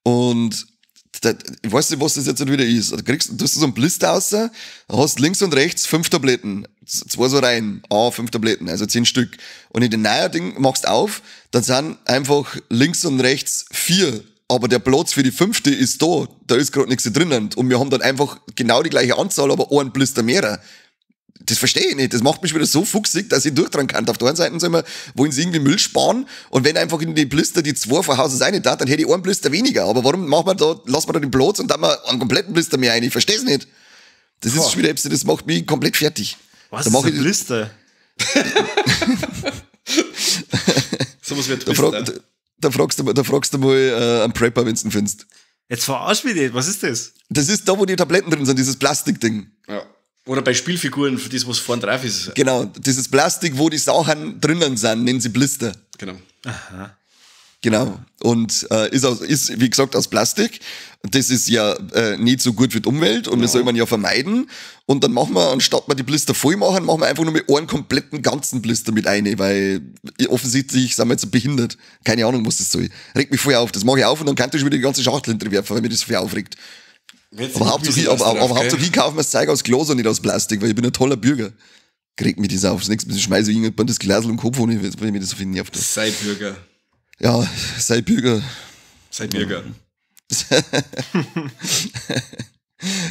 Und da, ich weiß nicht, was das jetzt wieder ist. Du kriegst, du hast so einen Blister raus, hast links und rechts 5 Tabletten, 2 so rein, 5 Tabletten, also 10 Stück. Und in den neuen Ding machst du auf, dann sind einfach links und rechts 4, aber der Platz für die 5. ist da, da ist gerade nichts drinnen. Und wir haben dann einfach genau die gleiche Anzahl, aber einen Blister mehr. Das verstehe ich nicht. Das macht mich wieder so fuchsig, dass ich durchdrehen kann. Auf der einen Seite sagen wir, wollen sie irgendwie Müll sparen und wenn einfach in die Blister die 2 von Haus aus eine da, dann hätte ich einen Blister weniger. Aber warum machen wir da, lassen wir da den Platz und dann mal einen kompletten Blister mehr rein? Ich verstehe es nicht. Das ist schon wieder etwas, das macht mich komplett fertig. Was da ist ein Blister? So was wird Blister. Da fragst du mal einen Prepper, wenn du ihn findest. Jetzt verarsch mich nicht. Was ist das? Das ist da, wo die Tabletten drin sind, dieses Plastikding. Ja. Oder bei Spielfiguren, für das, was vorn drauf ist. Genau, dieses Plastik, wo die Sachen drinnen sind, nennen sie Blister. Genau. Aha. Genau. Und ist, wie gesagt, aus Plastik. Das ist ja nicht so gut für die Umwelt und das soll man ja vermeiden. Und dann machen wir, anstatt wir die Blister voll machen, machen wir einfach nur mit einem kompletten ganzen Blister mit rein, weil offensichtlich sind wir jetzt so behindert. Keine Ahnung, was das soll. Regt mich voll auf. Das mache ich auf und dann kann ich schon wieder die ganze Schachtel hinterwerfen, weil mir das so viel aufregt. Aber hauptsächlich kaufen wir das Zeug aus Glas und nicht aus Plastik, weil ich bin ein toller Bürger. Kriegt mich das auf. Das nächste Mal schmeiße ich irgendwann das Glas im Kopf, weil mir das so viel nervt. Sei Bürger. Ja, sei Bürger. Sei Bürger.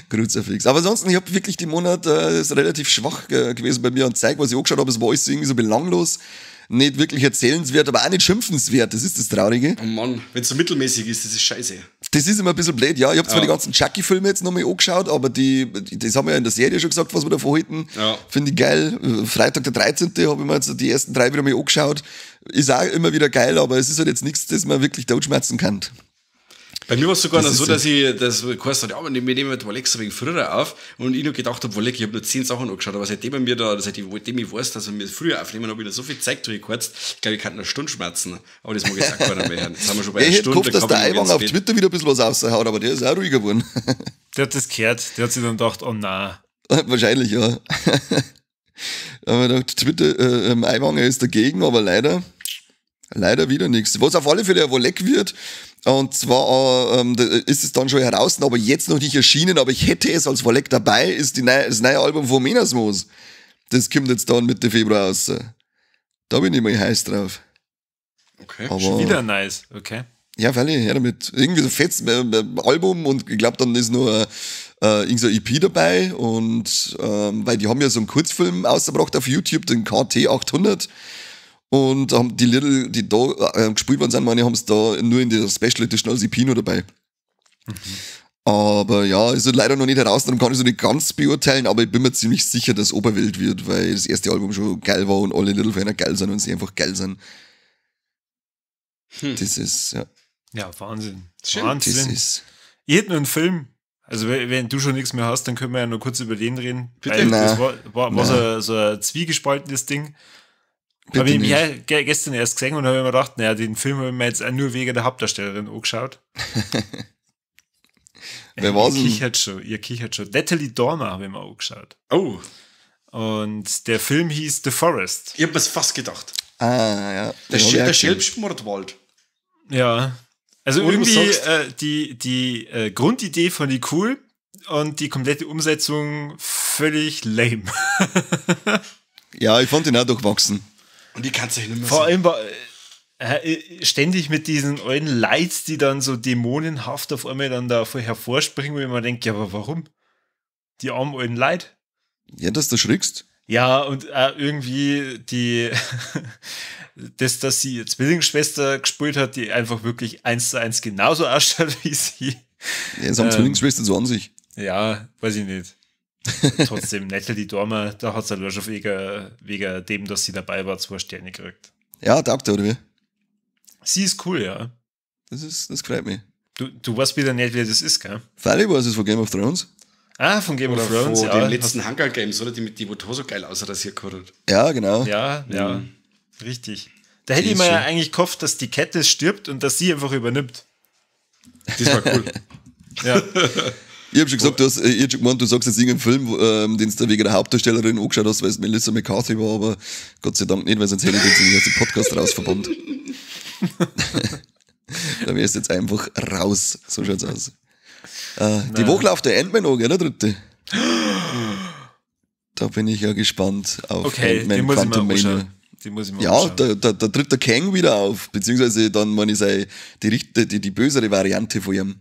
Kruzifix. Aber ansonsten, ich habe wirklich den Monat, ist relativ schwach gewesen bei mir und Zeug, was ich angeschaut habe, es war alles irgendwie so belanglos. Nicht wirklich erzählenswert, aber auch nicht schimpfenswert. Das ist das Traurige. Oh Mann, wenn es so mittelmäßig ist, das ist scheiße. Das ist immer ein bisschen blöd, ja. Ich habe zwar die ganzen Chucky-Filme jetzt nochmal angeschaut, aber das haben wir ja in der Serie schon gesagt, was wir davon halten. Ja. Finde ich geil. Freitag der 13. habe ich mir jetzt die ersten 3 wieder mal angeschaut. Ist auch immer wieder geil, aber es ist halt jetzt nichts, das man wirklich totschmerzen kann. Bei mir war es sogar noch so, dass ich das geheißen hat, ja, wir nehmen die Alexa wegen früher auf und ich noch gedacht habe, ich habe nur 10 Sachen angeschaut, aber seitdem seitdem ich weiß, dass wir früher aufnehmen, habe ich da so viel Zeug durchgekürzt. Ich glaube, ich kann eine Stunde schmerzen, aber das mag ich jetzt auch keiner mehr hören. Jetzt sind wir schon bei einer ich Stunde. Ich hätte gehofft, dass der Eiwang auf Twitter wieder ein bisschen was raushaut, aber der ist auch ruhiger geworden. Der hat das gehört, der hat sich dann gedacht, oh nein. Wahrscheinlich, ja. Aber gedacht, Twitter, Aiwanger ist dagegen, aber leider wieder nichts. Was auf alle Fälle ja wohl leck wird, und zwar ist es dann schon heraus, aber jetzt noch nicht erschienen, aber ich hätte es als Wolleck dabei, ist das neue Album von Menasmos. Das kommt jetzt dann Mitte Februar raus. Da bin ich mal heiß drauf. Okay, aber, schon wieder nice, okay. Ja, freilich, her damit. Irgendwie so fettes Album und ich glaube, dann ist nur irgend so ein EP dabei und weil die haben ja so einen Kurzfilm ausgebracht auf YouTube, den KT 800. Und haben die Little, die da gespielt worden sind, meine, haben es da nur in der Special Edition als EP noch dabei. Mhm. Aber ja, ist halt leider noch nicht heraus, darum kann ich es noch nicht ganz beurteilen, aber ich bin mir ziemlich sicher, dass Oberwelt wird, weil das erste Album schon geil war und alle Little Fans geil sind und sie einfach geil sind. Hm. Das ist, ja. Ja, Wahnsinn. Schön. Wahnsinn. Das ist. Ich hätte nur einen Film. Also, wenn du schon nichts mehr hast, dann können wir ja nur kurz über den reden. Bitte? Weil das war so ein zwiegespaltenes Ding. Habe ich mich gestern erst gesehen und habe mir gedacht, naja, den Film habe ich mir jetzt auch nur wegen der Hauptdarstellerin angeschaut. Wer war's denn? Ihr kichert schon. Natalie Dormer habe ich mir angeschaut. Oh. Und der Film hieß The Forest. Ich habe mir's fast gedacht. Ah, ja. Der Selbstmordwald. Ja. Also und irgendwie die Grundidee fand ich cool und die komplette Umsetzung völlig lame. Ja, ich fand ihn auch durchwachsen. Und ich kann es euch nicht mehr Vor allem war ständig mit diesen alten Lights, die dann so dämonenhaft auf einmal dann da hervorspringen, wo ich mir denke, ja, aber warum? Die armen alten Leute. Ja, dass du schrickst. Ja, und irgendwie die, dass sie Zwillingsschwester gespielt hat, die einfach wirklich 1:1 genauso ausschaut wie sie. Ja, das haben Zwillingsschwestern so an sich. Ja, weiß ich nicht. Trotzdem, Natalie Dormer, da hat sie halt schon wegen dem, dass sie dabei war, 2 Sterne gekriegt. Ja, taugt er, oder wie? Sie ist cool, ja. Das freut mich. Du weißt wieder nicht, wer das ist, gell? Freilich weiß es von Game of Thrones. Ah, von Game of Thrones, von den letzten Hunger Games, oder? Die, wo die so geil ausrasiert hat. Ja, genau. Ja, ja, richtig. Da hätte ich mir ja eigentlich gehofft, dass die Katniss stirbt und dass sie einfach übernimmt. Das war cool. Ja. Ich hab schon gesagt, ich hab schon gemeint, du sagst jetzt irgendeinen Film, den du da wegen der Hauptdarstellerin angeschaut hast, weil es Melissa McCarthy war, aber Gott sei Dank nicht, weil sonst hätte ich jetzt aus dem Podcast raus verbannt. Da wärst du jetzt einfach raus. So schaut's aus. Die Woche läuft der Ant-Man an, gell, der dritte. Da bin ich ja gespannt auf Ant-Man Quantumania. Den muss ich mir anschauen. Ja, da tritt der Kang wieder auf, beziehungsweise dann meine ich die bösere Variante von ihm.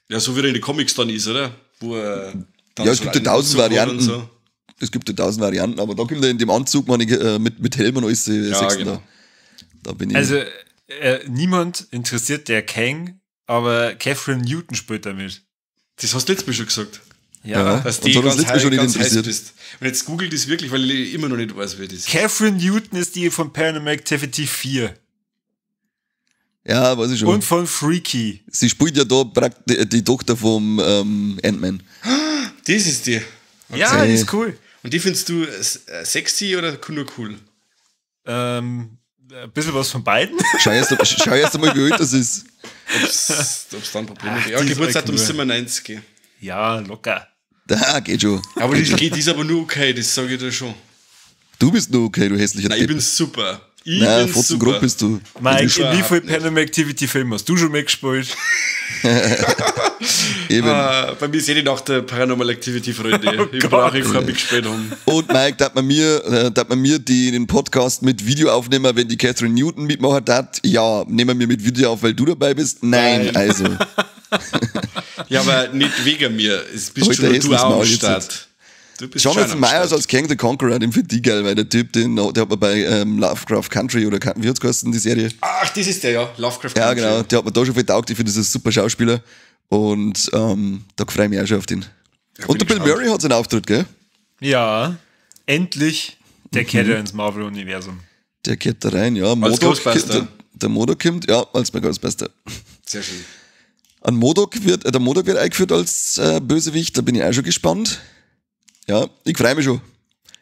Ja, so wie er in den Comics dann ist, oder? Wo er dann ja, es gibt ja 1000 Varianten. So. Es gibt ja 1000 Varianten, aber da kommt er in dem Anzug, meine ich, mit Helm und alles. Ja, genau. Da bin ich. Also, niemand interessiert der Kang, aber Catherine Newton spielt damit. Das hast du letztes Mal schon gesagt. Ja, dass die ganz, heiß, schon nicht ganz heiß bist. Und jetzt googelt das wirklich, weil ich immer noch nicht weiß, wer das ist. Catherine Newton ist die von Paranormal Activity 4. Ja, weiß ich schon. Und von Freaky. Sie spielt ja da praktisch die Tochter vom Ant-Man. Das ist die. Okay. Ja, die ist cool. Und die findest du sexy oder nur cool? Ein bisschen was von beiden. Schau erst einmal, wie alt das ist. Ob's dann Probleme gibt. Ja, Geburtsdatum 97. Ja, locker. Da geht schon. Aber die ist aber nur okay, das sage ich dir schon. Du bist nur okay, du hässlicher Nein, Depp. Ich bin super. Nein, fotzengrob bist du. Mike, in wie viel Paranormal Activity Film hast du schon mitgespielt? Eben. Bei mir sehe ich nach der Paranormal Activity, Freunde. Oh, ich brauche kein mitgespielt haben. Und Mike, darf man mir den Podcast mit Video aufnehmen, wenn die Catherine Newton mitmachen hat? Ja, nehmen wir mit Video auf, weil du dabei bist? Nein. Also. Ja, aber nicht wegen mir. Es bist heute schon du auch am Start. Jonathan Myers als Kang the Conqueror, den finde ich geil, weil der Typ, der hat mir bei Lovecraft Country oder wie hat's geheißen, die Serie? Ach, das ist der, ja, Lovecraft Country. Ja, genau, der hat mir da schon viel taugt, ich finde, das ist ein super Schauspieler und da freue ich mich auch schon auf den. Ja, und der Bill Murray hat seinen Auftritt, gell? Ja, endlich, der kehrt ja ins Marvel-Universum. Der kehrt da rein, ja. Als Ghostbuster. Der Modok kommt, ja, als Ghostbuster. Sehr schön. An Modok wird, der Modok wird eingeführt als Bösewicht, da bin ich auch schon gespannt. Ja, ich freue mich schon.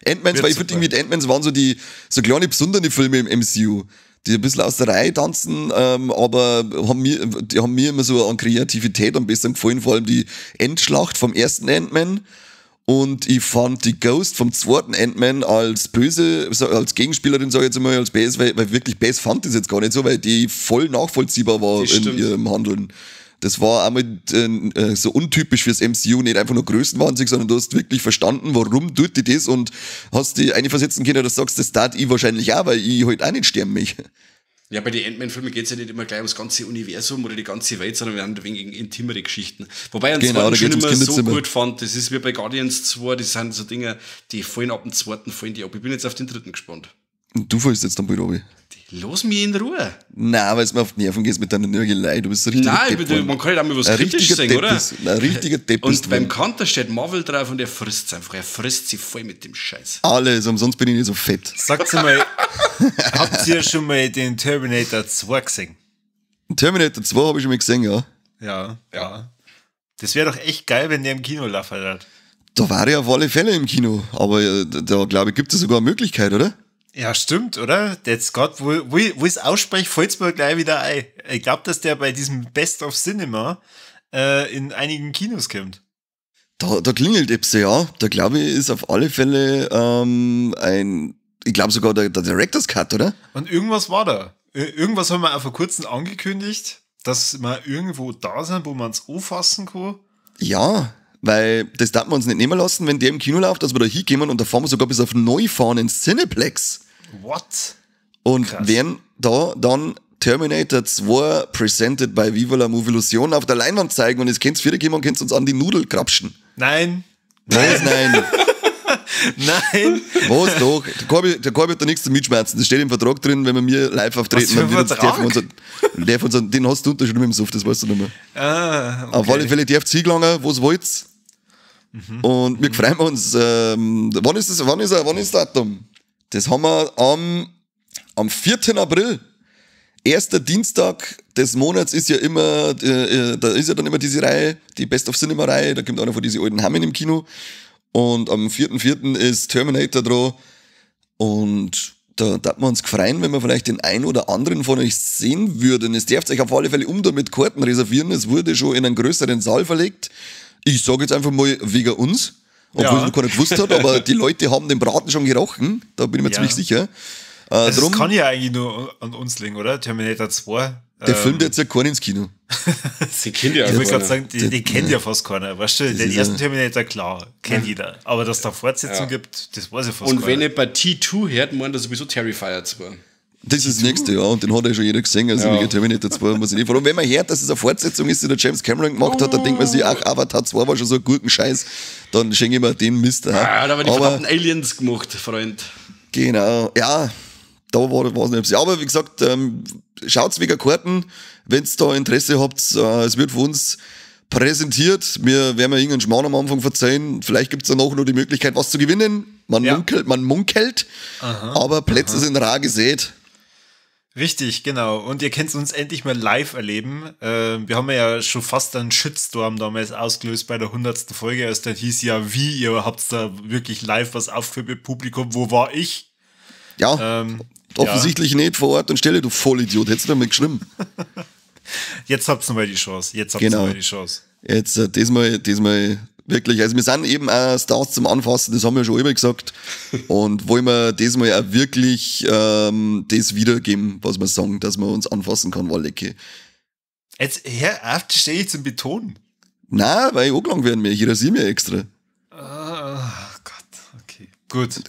Ant-Mans, weil ich finde, mit Ant-Mans waren so die so kleine besondere Filme im MCU, die ein bisschen aus der Reihe tanzen, aber die haben mir immer so an Kreativität am besten gefallen, vor allem die Endschlacht vom ersten Ant-Man. Und ich fand die Ghost vom zweiten Ant-Man als böse, als Gegenspielerin, sage ich jetzt einmal, als Base, weil wirklich Base fand das jetzt gar nicht so, weil die voll nachvollziehbar war in ihrem Handeln. Das war einmal so untypisch fürs MCU, nicht einfach nur größenwahnsinnig, sondern du hast wirklich verstanden, warum tut die das und hast die eine versetzen können, dass du sagst, das tat ich wahrscheinlich auch, weil ich halt auch nicht sterben möchte. Ja, bei den Ant-Man-Filmen geht es ja nicht immer gleich ums ganze Universum oder die ganze Welt, sondern wir haben ein wenig intimere Geschichten. Wobei ich den zweiten schon immer so gut fand, das ist wie bei Guardians 2, das sind so Dinge, die fallen ab dem zweiten, fallen die ab. Ich bin jetzt auf den dritten gespannt. Und du fällst jetzt dann bald runter. Lass mich in Ruhe. Nein, weil es mir auf die Nerven geht mit deiner Nörgelei. Du bist so richtig. Nein, bitte, man kann nicht einmal was kritisch sagen, oder? Ein richtiger Depp. Und beim Kanter steht Marvel drauf und er frisst es einfach. Er frisst sie voll mit dem Scheiß. Alles, umsonst bin ich nicht so fett. Sagt's mal, habt ihr schon mal den Terminator 2 gesehen? Terminator 2 habe ich schon mal gesehen, ja. Ja. Das wäre doch echt geil, wenn der im Kino laufen hat. Da war ich auf alle Fälle im Kino. Aber da, glaube ich, gibt es sogar eine Möglichkeit, oder? Ja, stimmt, oder? Jetzt grad, wo ich es ausspreche, fällt es mir gleich wieder ein. Ich glaube, dass der bei diesem Best of Cinema in einigen Kinos kommt. Da klingelt etwas, ja. Da glaube ich, ist auf alle Fälle ich glaube sogar der Director's Cut, oder? Und irgendwas war da. Irgendwas haben wir auch vor kurzem angekündigt, dass wir irgendwo da sind, wo man es anfassen kann. Ja, Weil das darf man uns nicht nehmen lassen, wenn der im Kino läuft, dass wir da hingehen und da fahren wir sogar bis auf Neufahren ins Cineplex. What? Und krass. Werden da dann Terminator 2 presented by Viva la Movilusion auf der Leinwand zeigen und jetzt könnt's wieder kommen und könnt's uns an die Nudel krapschen. Nein. Was? Nein. Nein. Was doch? Der Corby hat da nichts zu mitschmerzen. Das steht im Vertrag drin, wenn wir mir live auftreten. Was für ein Vertrag? Uns, den hast du unterschrieben im Suff, das weißt du nicht mehr. Ah, okay. Auf alle Fälle dürft ihr hingelangen, wo's wollt. Mhm. Und wir freuen uns. Wann ist das? Wann ist das Datum? Das haben wir am 4. April. Erster Dienstag des Monats ist ja immer, da ist ja dann immer diese Reihe, die Best of Cinema Reihe, da kommt einer von diesen alten Hammen im Kino. Und am 4.4. ist Terminator dran. Und da darf man uns freuen, wenn wir vielleicht den einen oder anderen von euch sehen würden. Es darf euch auf alle Fälle um damit Karten reservieren. Es wurde schon in einen größeren Saal verlegt. Ich sage jetzt einfach mal wegen uns, obwohl es noch keiner gewusst hat, aber die Leute haben den Braten schon gerochen, da bin ich mir ziemlich sicher. Also drum, das kann ja eigentlich nur an uns liegen, oder? Terminator 2. Der Film, der jetzt ja keiner ins Kino. Die kennt ja ich wollte gerade sagen, die kennt ja fast keiner. Weißt du, den ersten Terminator, klar, kennt jeder. Aber dass da Fortsetzung gibt, das weiß ja fast und keiner. Und wenn ihr bei T2 hört, meint er sowieso Terrifier 2. Das ist das nächste, ja, und den hat ja schon jeder gesehen, also wegen Terminator 2 muss ich nicht. Vor allem, wenn man hört, dass es eine Fortsetzung ist, die der James Cameron gemacht hat, dann denkt man sich, ach, Avatar 2 war schon so ein Gurkenscheiß, dann schenke ich mir den Mist. Ja, da haben die verdammten Aliens gemacht, Freund. Genau, ja, da war es nicht. Aber wie gesagt, schaut's wegen Karten, wenn's da Interesse habt, es wird von uns präsentiert. Wir werden irgendeinen Schmarrn am Anfang verzeihen. Vielleicht gibt's danach noch die Möglichkeit, was zu gewinnen. Man munkelt, aber Plätze sind rar gesät. Richtig, genau. Und ihr könnt uns endlich mal live erleben. Wir haben ja schon fast einen Shitstorm damals ausgelöst bei der 100. Folge, als dann hieß ja, wie, ihr habt da wirklich live was aufgeführt mit Publikum, wo war ich? Ja, offensichtlich nicht vor Ort und Stelle, du Vollidiot, hättest du da mal geschrieben. Jetzt habt ihr mal die Chance. Jetzt habt ihr mal die Chance. Jetzt, diesmal wirklich, also wir sind eben auch Stars zum Anfassen, das haben wir schon immer gesagt. Und wollen wir diesmal auch wirklich das wiedergeben, was wir sagen, dass man uns anfassen kann, war lecker. Jetzt, hör auf, stehe ich zum Betonen. Nein, weil ich angelangt werden mir, ich rasiere mir extra. Oh Gott, okay. Gut.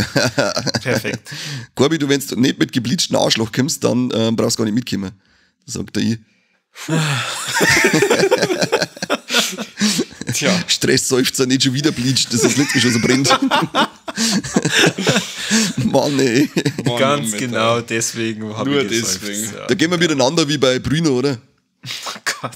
Perfekt. Corby, du, wenn du nicht mit gebleachten Arschloch kommst, dann brauchst du gar nicht mitkommen. Sagt der ich. Tja. Stressseufzer nicht schon wieder bleacht, das ist letztlich schon so brennt. Mann, ey. Mann, ganz genau deswegen habe ich deswegen. Ja. Da gehen wir miteinander wie bei Brüno, oder? Oh Gott.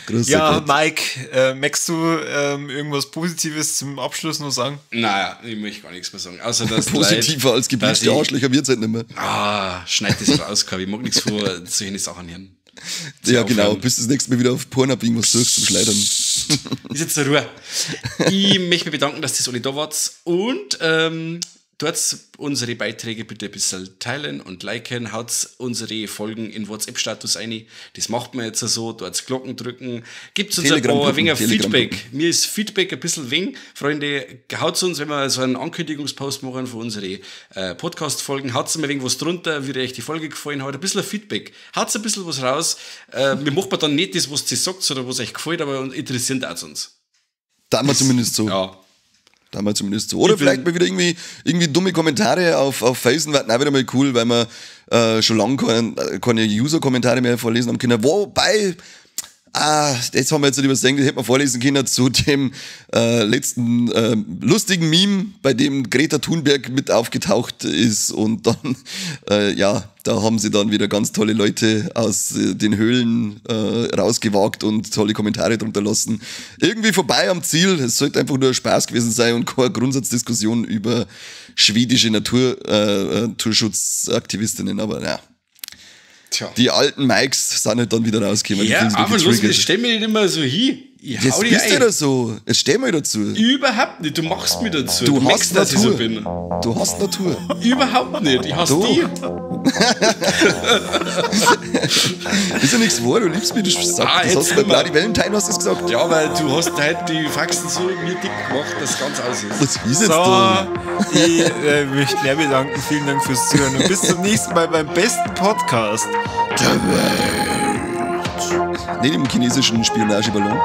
Großer ja, Gott. Mike, möchtest du irgendwas Positives zum Abschluss noch sagen? Naja, ich möchte gar nichts mehr sagen. Außer, dass positiver als gebleachte Arschlöcher wird's halt nicht mehr. Ah, schneid das raus, Corby. Ich mag nichts vor solchen Sachen hören. Ja, genau. Bis das nächste Mal wieder auf Pornhub irgendwas suchst zum Schleudern. Ist jetzt zur Ruhe. Ich möchte mich bedanken, dass das alle da wart. Und dort unsere Beiträge bitte ein bisschen teilen und liken. Haut unsere Folgen in WhatsApp-Status ein. Das macht man jetzt so. Dort Glocken drücken. Gebt uns ein paar wenig Feedback. Mir ist Feedback ein bisschen wenig. Freunde, haut uns, wenn wir so einen Ankündigungspost machen für unsere Podcast-Folgen, haut mal wenig was drunter, wie euch die Folge gefallen hat. Ein bisschen Feedback. Haut ein bisschen was raus. Mir macht man dann nicht das, was ihr sagt oder was euch gefällt, aber interessiert auch uns. Da haben wir zumindest so. Ja. Da mal zumindest so. Oder vielleicht mal wieder irgendwie dumme Kommentare auf Facen werden auch wieder mal cool, weil wir schon lange keine User-Kommentare mehr vorlesen haben können. Wobei, das haben wir jetzt nicht übersehen, das hätten wir vorlesen können zu dem letzten lustigen Meme, bei dem Greta Thunberg mit aufgetaucht ist und dann, da haben sie dann wieder ganz tolle Leute aus den Höhlen rausgewagt und tolle Kommentare drunter lassen. Irgendwie vorbei am Ziel, es sollte einfach nur Spaß gewesen sein und keine Grundsatzdiskussion über schwedische Naturschutzaktivistinnen, aber naja. Tja. Die alten Mikes sind halt dann wieder rausgekommen. Ja, aber los, stell mich nicht immer so hin. Ich hau dich bist du da so. Jetzt stell mich dazu. Überhaupt nicht. Du machst mich dazu. Du hast merkst, dass ich Natur. so bin. Du hast Natur. Überhaupt nicht. Ich hasse dich. Ist ja nichts wahr, du liebst mich, du sagst, das hast du bei Bloody Valentine hast du das gesagt. Ja, weil du hast halt die Faxen so mir dick gemacht, dass es ganz aus ist. Was ist jetzt so, da? Ich möchte mich bedanken. Vielen Dank fürs Zuhören und bis zum nächsten Mal beim besten Podcast der Welt. Nicht im chinesischen Spionageballon.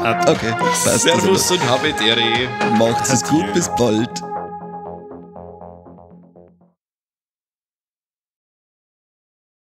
Hat. Okay, passt. Servus und habe Ehre. Macht's es gut, bis bald.